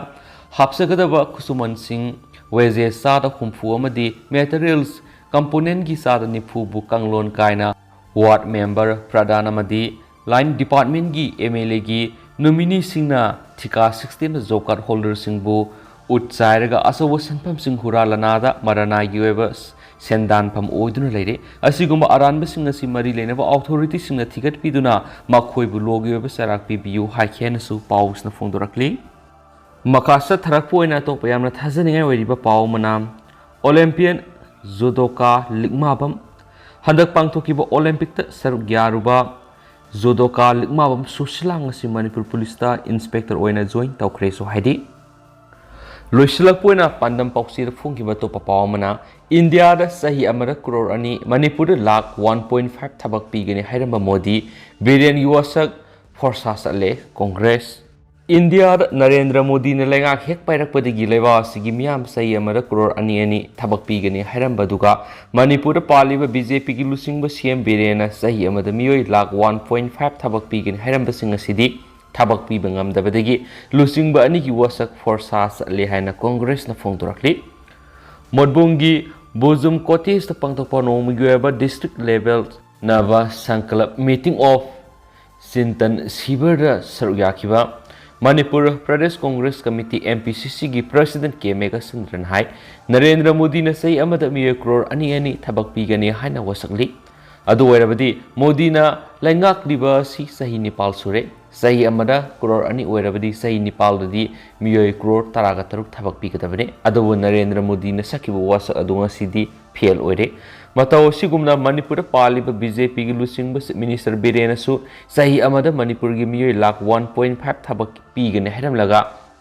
ꯍꯥꯞꯆꯒꯗꯕ ꯈꯨꯠꯁꯨꯃꯟꯁꯤꯡ, ꯋꯦꯖꯦꯁ ꯆꯥꯗ ꯍꯨꯝꯐꯨ ꯑꯃꯗꯤ ꯃꯦꯇꯔꯤꯌꯦꯜꯁ ꯀꯝꯄꯣꯅꯦꯟꯒꯤ ꯆꯥꯗ ꯅꯤꯐꯨꯕꯨ ꯀꯥꯡꯂꯣꯟ ꯀꯥꯏꯅ ꯋꯥꯔꯗ ꯃꯦꯝꯕꯔ, ꯄ꯭ꯔꯙꯥꯟ ꯑꯃꯗꯤ ꯂꯥꯏꯟ ꯗꯤꯄꯥꯔꯠꯃꯦꯟꯒꯤ ꯑꯦꯝ ꯑꯦꯜ ꯑꯦꯒꯤ ꯅꯣꯃꯤꯅꯤꯁꯤꯡꯅ ꯊꯤꯀꯥ ꯁꯤꯁꯇꯦꯝꯗ ꯖꯣꯕ ꯀꯥꯔꯗ ꯍꯣꯜꯗꯔꯁꯤꯡꯕꯨ ꯎꯠ ꯆꯥꯏꯔꯒ ꯑꯆꯧꯕ ꯁꯦꯟꯐꯝꯁꯤꯡ ꯍꯨꯔꯥꯜꯂꯅꯥꯗ ꯃꯔꯅꯥꯏꯒꯤ ꯑꯣꯏꯕ ꯁꯦꯟꯗꯥꯟꯐꯝ ꯑꯣꯏꯗꯨꯅ ꯂꯩꯔꯦ꯫ ꯑꯁꯤꯒꯨꯝꯕ ꯑꯔꯥꯟꯕꯁꯤꯡ ꯑꯁꯤ ꯃꯔꯤ ꯂꯩꯅꯕ ꯑꯣꯊꯣꯔꯤꯇꯤꯁꯤꯡꯅ ꯊꯤꯒꯠꯄꯤꯗꯨꯅ ꯃꯈꯣꯏꯕꯨ ꯂꯣꯒꯤ ꯑꯣꯏꯕ ꯆꯩꯔꯥꯛ ꯄꯤꯕꯤꯌꯨ ꯍꯥꯏꯈꯤ ꯍꯥꯏꯅꯁꯨ ꯄꯥꯎꯁꯤꯅ ꯐꯣꯡꯗꯣꯔꯛꯂꯤ꯫ ꯃꯈꯥ ꯆꯠꯊꯔꯛꯄ ꯑꯣꯏꯅ ꯑꯇꯣꯞꯄ ꯌꯥꯝꯅ ꯊꯥꯖꯅꯤꯡꯉꯥꯏ ꯑꯣꯏꯔꯤꯕ ꯄꯥꯎ ꯑꯃꯅ, ꯑꯣꯂꯦꯝꯄꯤꯌꯟ ꯖꯨꯗꯣꯀꯥ ꯂꯤꯛꯃꯥꯕꯝ꯫ ꯍꯟꯗꯛ ꯄꯥꯡꯊꯣꯛꯈꯤꯕ ꯑꯣꯂꯦꯝꯄꯤꯛꯇ ꯁꯔꯨꯛ ꯌꯥꯔꯨꯕ ꯖꯨꯗꯣꯀꯥ ꯂꯤꯛꯃꯥꯕꯝ ꯁꯨꯁꯤꯂꯥ ꯉꯁꯤ ꯃꯅꯤꯄꯨꯔ ꯄꯨꯂꯤꯁꯇ ꯏꯟꯁꯄꯦꯛꯇꯔ ꯑꯣꯏꯅ ꯖꯣꯏꯟ ꯇꯧꯈ꯭ꯔꯦꯁꯨ ꯍꯥꯏꯔꯤ꯫ ꯂꯣꯏꯁꯤꯜꯂꯛꯄ ꯑꯣꯏꯅ ꯄꯥꯟꯗꯝ ꯄꯥꯎꯆꯦꯗ ꯐꯣꯡꯈꯤꯕ ꯑꯇꯣꯞꯄ ꯄꯥꯎ ꯑꯃꯅ, ꯏꯟꯗꯤꯌꯥꯗ ꯆꯍꯤ ꯑꯃꯗ ꯀ꯭ꯔꯣꯔ ꯑꯅꯤ, ꯃꯅꯤꯄꯨꯔꯗ ꯂꯥꯈ ꯋꯥꯟ ꯄꯣꯏꯟ ꯐꯥꯏꯚ ꯊꯕꯛ ꯄꯤꯒꯅꯤ ꯍꯥꯏꯔꯝꯕ ꯃꯣꯗꯤ, ꯕꯤꯔꯦꯟꯒꯤ ꯋꯥꯁꯛ ꯐꯣꯔꯁꯥ ꯆꯠꯂꯦ ꯀꯣꯡꯒ꯭ꯔꯦꯁ꯫ ꯏꯟꯗꯤꯌꯥꯗ ꯅꯔꯦꯟꯗ꯭ꯔ ꯃꯣꯗꯤꯅ ꯂꯩꯉꯥꯛ ꯍꯦꯛ ꯄꯥꯏꯔꯛꯄꯗꯒꯤ ꯂꯩꯕꯥꯛ ꯑꯁꯤꯒꯤ ꯃꯤꯌꯥꯝ ꯆꯍꯤ ꯑꯃꯗ ꯀ꯭ꯔꯣꯔ ꯑꯅꯤ ꯑꯅꯤ ꯊꯕꯛ ꯄꯤꯒꯅꯤ ꯍꯥꯏꯔꯝꯕꯗꯨꯒ, ꯃꯅꯤꯄꯨꯔꯗ ꯄꯥꯜꯂꯤꯕ ꯕꯤ ꯖꯦ ꯄꯤꯒꯤ ꯂꯨꯆꯤꯡꯕ ꯁꯤ ꯑꯦꯝ ꯕꯤꯔꯦꯟꯅ ꯆꯍꯤ ꯑꯃꯗ ꯃꯤꯑꯣꯏ ꯂꯥꯈ ꯋꯥꯟ ꯄꯣꯏꯟ ꯐꯥꯏꯚ ꯊꯕꯛ ꯄꯤꯒꯅꯤ ꯍꯥꯏꯔꯝꯕꯁꯤꯡ ꯑꯁꯤꯗꯤ ꯊꯕꯛ ꯄꯤꯕ ꯉꯝꯗꯕꯗꯒꯤ ꯂꯨꯆꯤꯡꯕ ꯑꯅꯤꯒꯤ ꯋꯥꯁꯛ ꯐꯣꯔꯁꯥ ꯆꯠꯂꯦ ꯍꯥꯏꯅ ꯀꯣꯡꯒ꯭ꯔꯦꯁꯅ ꯐꯣꯡꯗꯣꯔꯛꯂꯤ꯫ ꯃꯣꯠꯕꯨꯡꯒꯤ ꯕꯣꯖꯨꯝ ꯀꯣꯇꯦꯖꯇ ꯄꯥꯡꯊꯣꯛꯄ ꯅꯣꯡꯃꯒꯤ ꯑꯣꯏꯕ ꯗꯤꯁꯇ꯭ꯔꯤꯛ ꯂꯦꯚꯦꯜ ꯅꯕ ꯁꯪꯀꯂꯞ ꯃꯤꯇꯤꯡ ꯑꯣꯐ ꯆꯤꯟꯇꯟ ꯁꯤꯕꯔꯗ ꯁꯔꯨꯛ ꯌꯥꯈꯤꯕ Manipur Pradesh Congress committee, M P C ꯁꯤꯒꯤ ꯄ꯭ꯔꯁꯤꯗꯦꯟ ꯀꯦ ꯃꯦꯘꯆꯟꯗ꯭ꯔꯟ ꯍꯥꯏ, ꯅꯔꯦꯟꯗ꯭ꯔ ꯃꯣꯗꯤꯅ ꯆꯍꯤ ꯑꯃꯗ ꯃꯤꯑꯣꯏ ꯀ꯭ꯔꯣꯔ ꯑꯅꯤ ꯑꯅꯤ ꯊꯕꯛ ꯄꯤꯒꯅꯤ ꯍꯥꯏꯅ ꯋꯥꯁꯛꯂꯤ꯫ ꯑꯗꯨ ꯑꯣꯏꯔꯕꯗꯤ ꯃꯣꯗꯤꯅ ꯂꯩꯉꯥꯛꯂꯤꯕ ꯑꯁꯤ ꯆꯍꯤ ꯅꯤꯄꯥꯜ ꯁꯨꯔꯦ꯫ ꯆꯍꯤ ꯑꯃꯗ ꯀ꯭ꯔꯣꯔ ꯑꯅꯤ ꯑꯣꯏꯔꯕꯗꯤ ꯆꯍꯤ ꯅꯤꯄꯥꯜꯗꯗꯤ ꯃꯤꯑꯣꯏ ꯀ꯭ꯔꯣꯔ ꯇꯔꯥꯒ ꯇꯔꯨꯛ ꯊꯕꯛ ꯄꯤꯒꯗꯕꯅꯤ꯫ ꯑꯗꯨꯕꯨ ꯅꯔꯦꯟꯗ꯭ꯔ ꯃꯣꯗꯤꯅ ꯁꯛꯈꯤꯕ ꯋꯥꯁꯛ ꯑꯗꯨ ꯉꯁꯤꯗꯤ ꯐꯦꯜ ꯑꯣꯏꯔꯦ꯫ ꯃꯇꯧ ꯑꯁꯤꯒꯨꯝꯅ ꯃꯅꯤꯄꯨꯔꯗ ꯄꯥꯜꯂꯤꯕ ꯕꯤ ꯖꯦ ꯄꯤꯒꯤ ꯂꯨꯆꯤꯡꯕ ꯆꯤꯐ ꯃꯤꯅꯤꯁꯇꯔ ꯕꯤꯔꯦꯟꯅꯁꯨ ꯆꯍꯤ ꯑꯃꯗ ꯃꯅꯤꯄꯨꯔꯒꯤ ꯃꯤꯑꯣꯏ ꯂꯥꯈ ꯋꯥꯟ ꯄꯣꯏꯟ ꯐꯥꯏꯚ ꯊꯕꯛ ꯄꯤꯒꯅꯤ ꯍꯥꯏꯔꯝꯂꯒ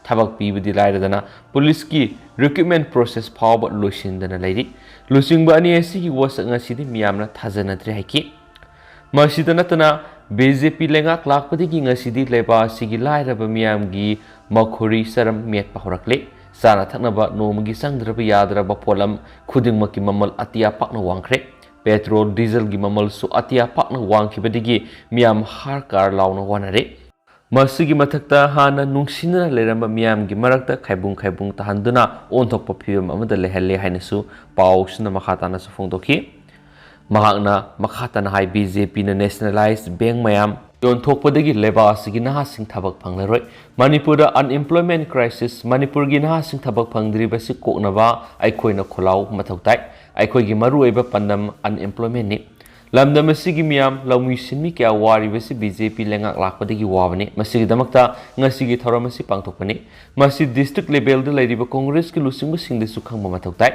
ꯊꯕꯛ ꯄꯤꯕꯗꯤ ꯂꯥꯏꯔꯗꯅ ꯄꯨꯂꯤꯁꯀꯤ ꯔꯤꯀ꯭ꯔꯨꯠꯃꯦꯟ ꯄ꯭ꯔꯣꯁꯦꯁ ꯐꯥꯎꯕ ꯂꯣꯏꯁꯤꯟꯗꯅ ꯂꯩꯔꯤ꯫ ꯂꯨꯆꯤꯡꯕ ꯑꯅꯤ ꯑꯁꯤꯒꯤ ꯋꯥꯁꯛ ꯉꯁꯤꯗꯤ ꯃꯤꯌꯥꯝꯅ ꯊꯥꯖꯅꯗ꯭ꯔꯦ ꯍꯥꯏꯈꯤ꯫ ꯃꯁꯤꯗ ꯅꯠꯇꯅ ꯕꯤ ꯖꯦ ꯄꯤ ꯂꯩꯉꯥꯛ ꯂꯥꯛꯄꯗꯒꯤ ꯉꯁꯤꯗꯤ ꯂꯩꯕꯥꯛ ꯑꯁꯤꯒꯤ ꯂꯥꯏꯔꯕ ꯃꯤꯌꯥꯝꯒꯤ ꯃꯈꯣꯔꯤ ꯆꯔꯝ ꯃꯦꯠꯄ ꯍꯧꯔꯛꯂꯦ꯫ ꯆꯥꯅ ꯊꯛꯅꯕ ꯅꯣꯡꯃꯒꯤ ꯆꯪꯗ꯭ꯔꯕ ꯌꯥꯗ꯭ꯔꯕ ꯄꯣꯠꯂꯝ ꯈꯨꯗꯤꯡꯃꯛꯀꯤ ꯃꯃꯜ ꯑꯇꯤꯌꯥ ꯄꯥꯛꯅ ꯋꯥꯡꯈ꯭ꯔꯦ꯫ ꯄꯦꯇ꯭ꯔꯣꯜ, ꯗꯤꯖꯜꯒꯤ ꯃꯃꯜꯁꯨ ꯑꯇꯤꯌꯥ ꯄꯥꯛꯅ ꯋꯥꯡꯈꯤꯕꯗꯒꯤ ꯃꯤꯌꯥꯝ ꯍꯥꯔ ꯀꯥꯔ ꯂꯥꯎꯅ ꯋꯥꯅꯔꯦ꯫ ꯃꯁꯤꯒꯤ ꯃꯊꯛꯇ ꯍꯥꯟꯅ ꯅꯨꯡꯁꯤꯅꯅ ꯂꯩꯔꯝꯕ ꯃꯤꯌꯥꯝꯒꯤ ꯃꯔꯛꯇ ꯈꯥꯏꯕꯨꯡ ꯈꯥꯏꯕꯨꯡ ꯇꯥꯍꯟꯗꯨꯅ ꯑꯣꯟꯊꯣꯛꯄ ꯐꯤꯕꯝ ꯑꯃꯗ ꯂꯩꯍꯜꯂꯦ ꯍꯥꯏꯅꯁꯨ ꯄꯥꯎꯁꯤꯅ ꯃꯈꯥ ꯇꯥꯅꯁꯨ ꯐꯣꯡꯗꯣꯛꯈꯤ꯫ ꯃꯍꯥꯛꯅ ꯃꯈꯥ ꯇꯥꯅ ꯍꯥꯏ, ꯕꯤ ꯖꯦ ꯄꯤꯅ nationalized bank ꯃꯌꯥꯝ ꯌꯣꯟꯊꯣꯛꯄꯗꯒꯤ ꯂꯩꯕꯥꯛ ꯑꯁꯤꯒꯤ ꯅꯍꯥꯁꯤꯡ ꯊꯕꯛ ꯐꯪꯂꯔꯣꯏ꯫ ꯃꯅꯤꯄꯨꯔꯗ unemployment crisis, ꯃꯅꯤꯄꯨꯔꯒꯤ ꯅꯍꯥꯁꯤꯡ ꯊꯕꯛ ꯐꯪꯗ꯭ꯔꯤꯕꯁꯤ ꯀꯣꯛꯅꯕ ꯑꯩꯈꯣꯏꯅ ꯈꯣꯜꯂꯥꯎ ꯃꯊꯧ ꯇꯥꯏ꯫ ꯑꯩꯈꯣꯏꯒꯤ ꯃꯔꯨꯑꯣꯏꯕ ꯄꯥꯟꯗꯝ unemploymentꯅꯤ꯫ ꯂꯝꯗꯝ ꯑꯁꯤꯒꯤ ꯃꯤꯌꯥꯝ, ꯂꯧꯃꯤ ꯁꯤꯟꯃꯤ ꯀꯌꯥ ꯋꯥꯔꯤꯕꯁꯤ ꯕꯤ ꯖꯦ ꯄꯤ ꯂꯩꯉꯥꯛ ꯂꯥꯛꯄꯗꯒꯤ ꯋꯥꯕꯅꯤ꯫ ꯃꯁꯤꯒꯤꯗꯃꯛꯇ ꯉꯁꯤꯒꯤ ꯊꯧꯔꯝ ꯑꯁꯤ ꯄꯥꯡꯊꯣꯛꯄꯅꯤ꯫ ꯃꯁꯤ district levelꯗ ꯂꯩꯔꯤꯕ ꯀꯣꯡꯒ꯭ꯔꯦꯁꯀꯤ ꯂꯨꯆꯤꯡꯕꯁꯤꯡꯗꯁꯨ ꯈꯪꯕ ꯃꯊꯧ ꯇꯥꯏ꯫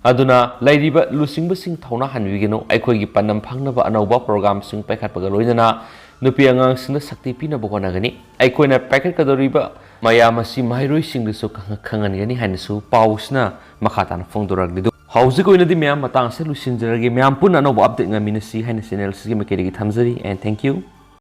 ꯑꯗꯨꯅ ꯂꯩꯔꯤꯕ ꯂꯨꯆꯤꯡꯕꯁꯤꯡ ꯊꯧꯅꯥ ꯍꯟꯕꯤꯒꯅꯨ꯫ ꯑꯩꯈꯣꯏꯒꯤ ꯄꯥꯟꯗꯝ ꯐꯪꯅꯕ ꯑꯅꯧꯕ programꯁꯤꯡ ꯄꯥꯏꯈꯠꯄꯒ ꯂꯣꯏꯅꯅ ꯅꯨꯄꯤ ꯑꯉꯥꯡꯁꯤꯡꯗ ꯁꯛꯇꯤ ꯄꯤꯅꯕ ꯍꯣꯠꯅꯒꯅꯤ꯫ ꯑꯩꯈꯣꯏꯅ ꯄꯥꯏꯈꯠꯀꯗꯧꯔꯤꯕ ꯃꯌꯥꯝ ꯑꯁꯤ ꯃꯍꯩꯔꯣꯏꯁꯤꯡꯗꯁꯨ ꯈꯪ-, ꯈꯪꯍꯟꯒꯅꯤ ꯍꯥꯏꯅꯁꯨ ꯄꯥꯎꯁꯤꯅ ꯃꯈꯥ ꯇꯥꯅ ꯐꯣꯡꯗꯣꯔꯛꯂꯤ꯫ ꯑꯗꯨ ꯍꯧꯖꯤꯛ ꯑꯣꯏꯅꯗꯤ ꯃꯌꯥꯝ ꯃꯇꯥꯡ ꯑꯁꯤ ꯂꯣꯏꯁꯤꯟꯖꯔꯒꯦ꯫ ꯃꯌꯥꯝ ꯄꯨꯟꯅ ꯑꯅꯧꯕ update ꯉꯥꯏꯃꯤꯟꯅꯁꯤ ꯍꯥꯏꯅ channel ꯑꯁꯤꯒꯤ ꯃꯥꯏꯀꯩꯗꯒꯤ ꯊꯝꯖꯔꯤ, and thank you꯫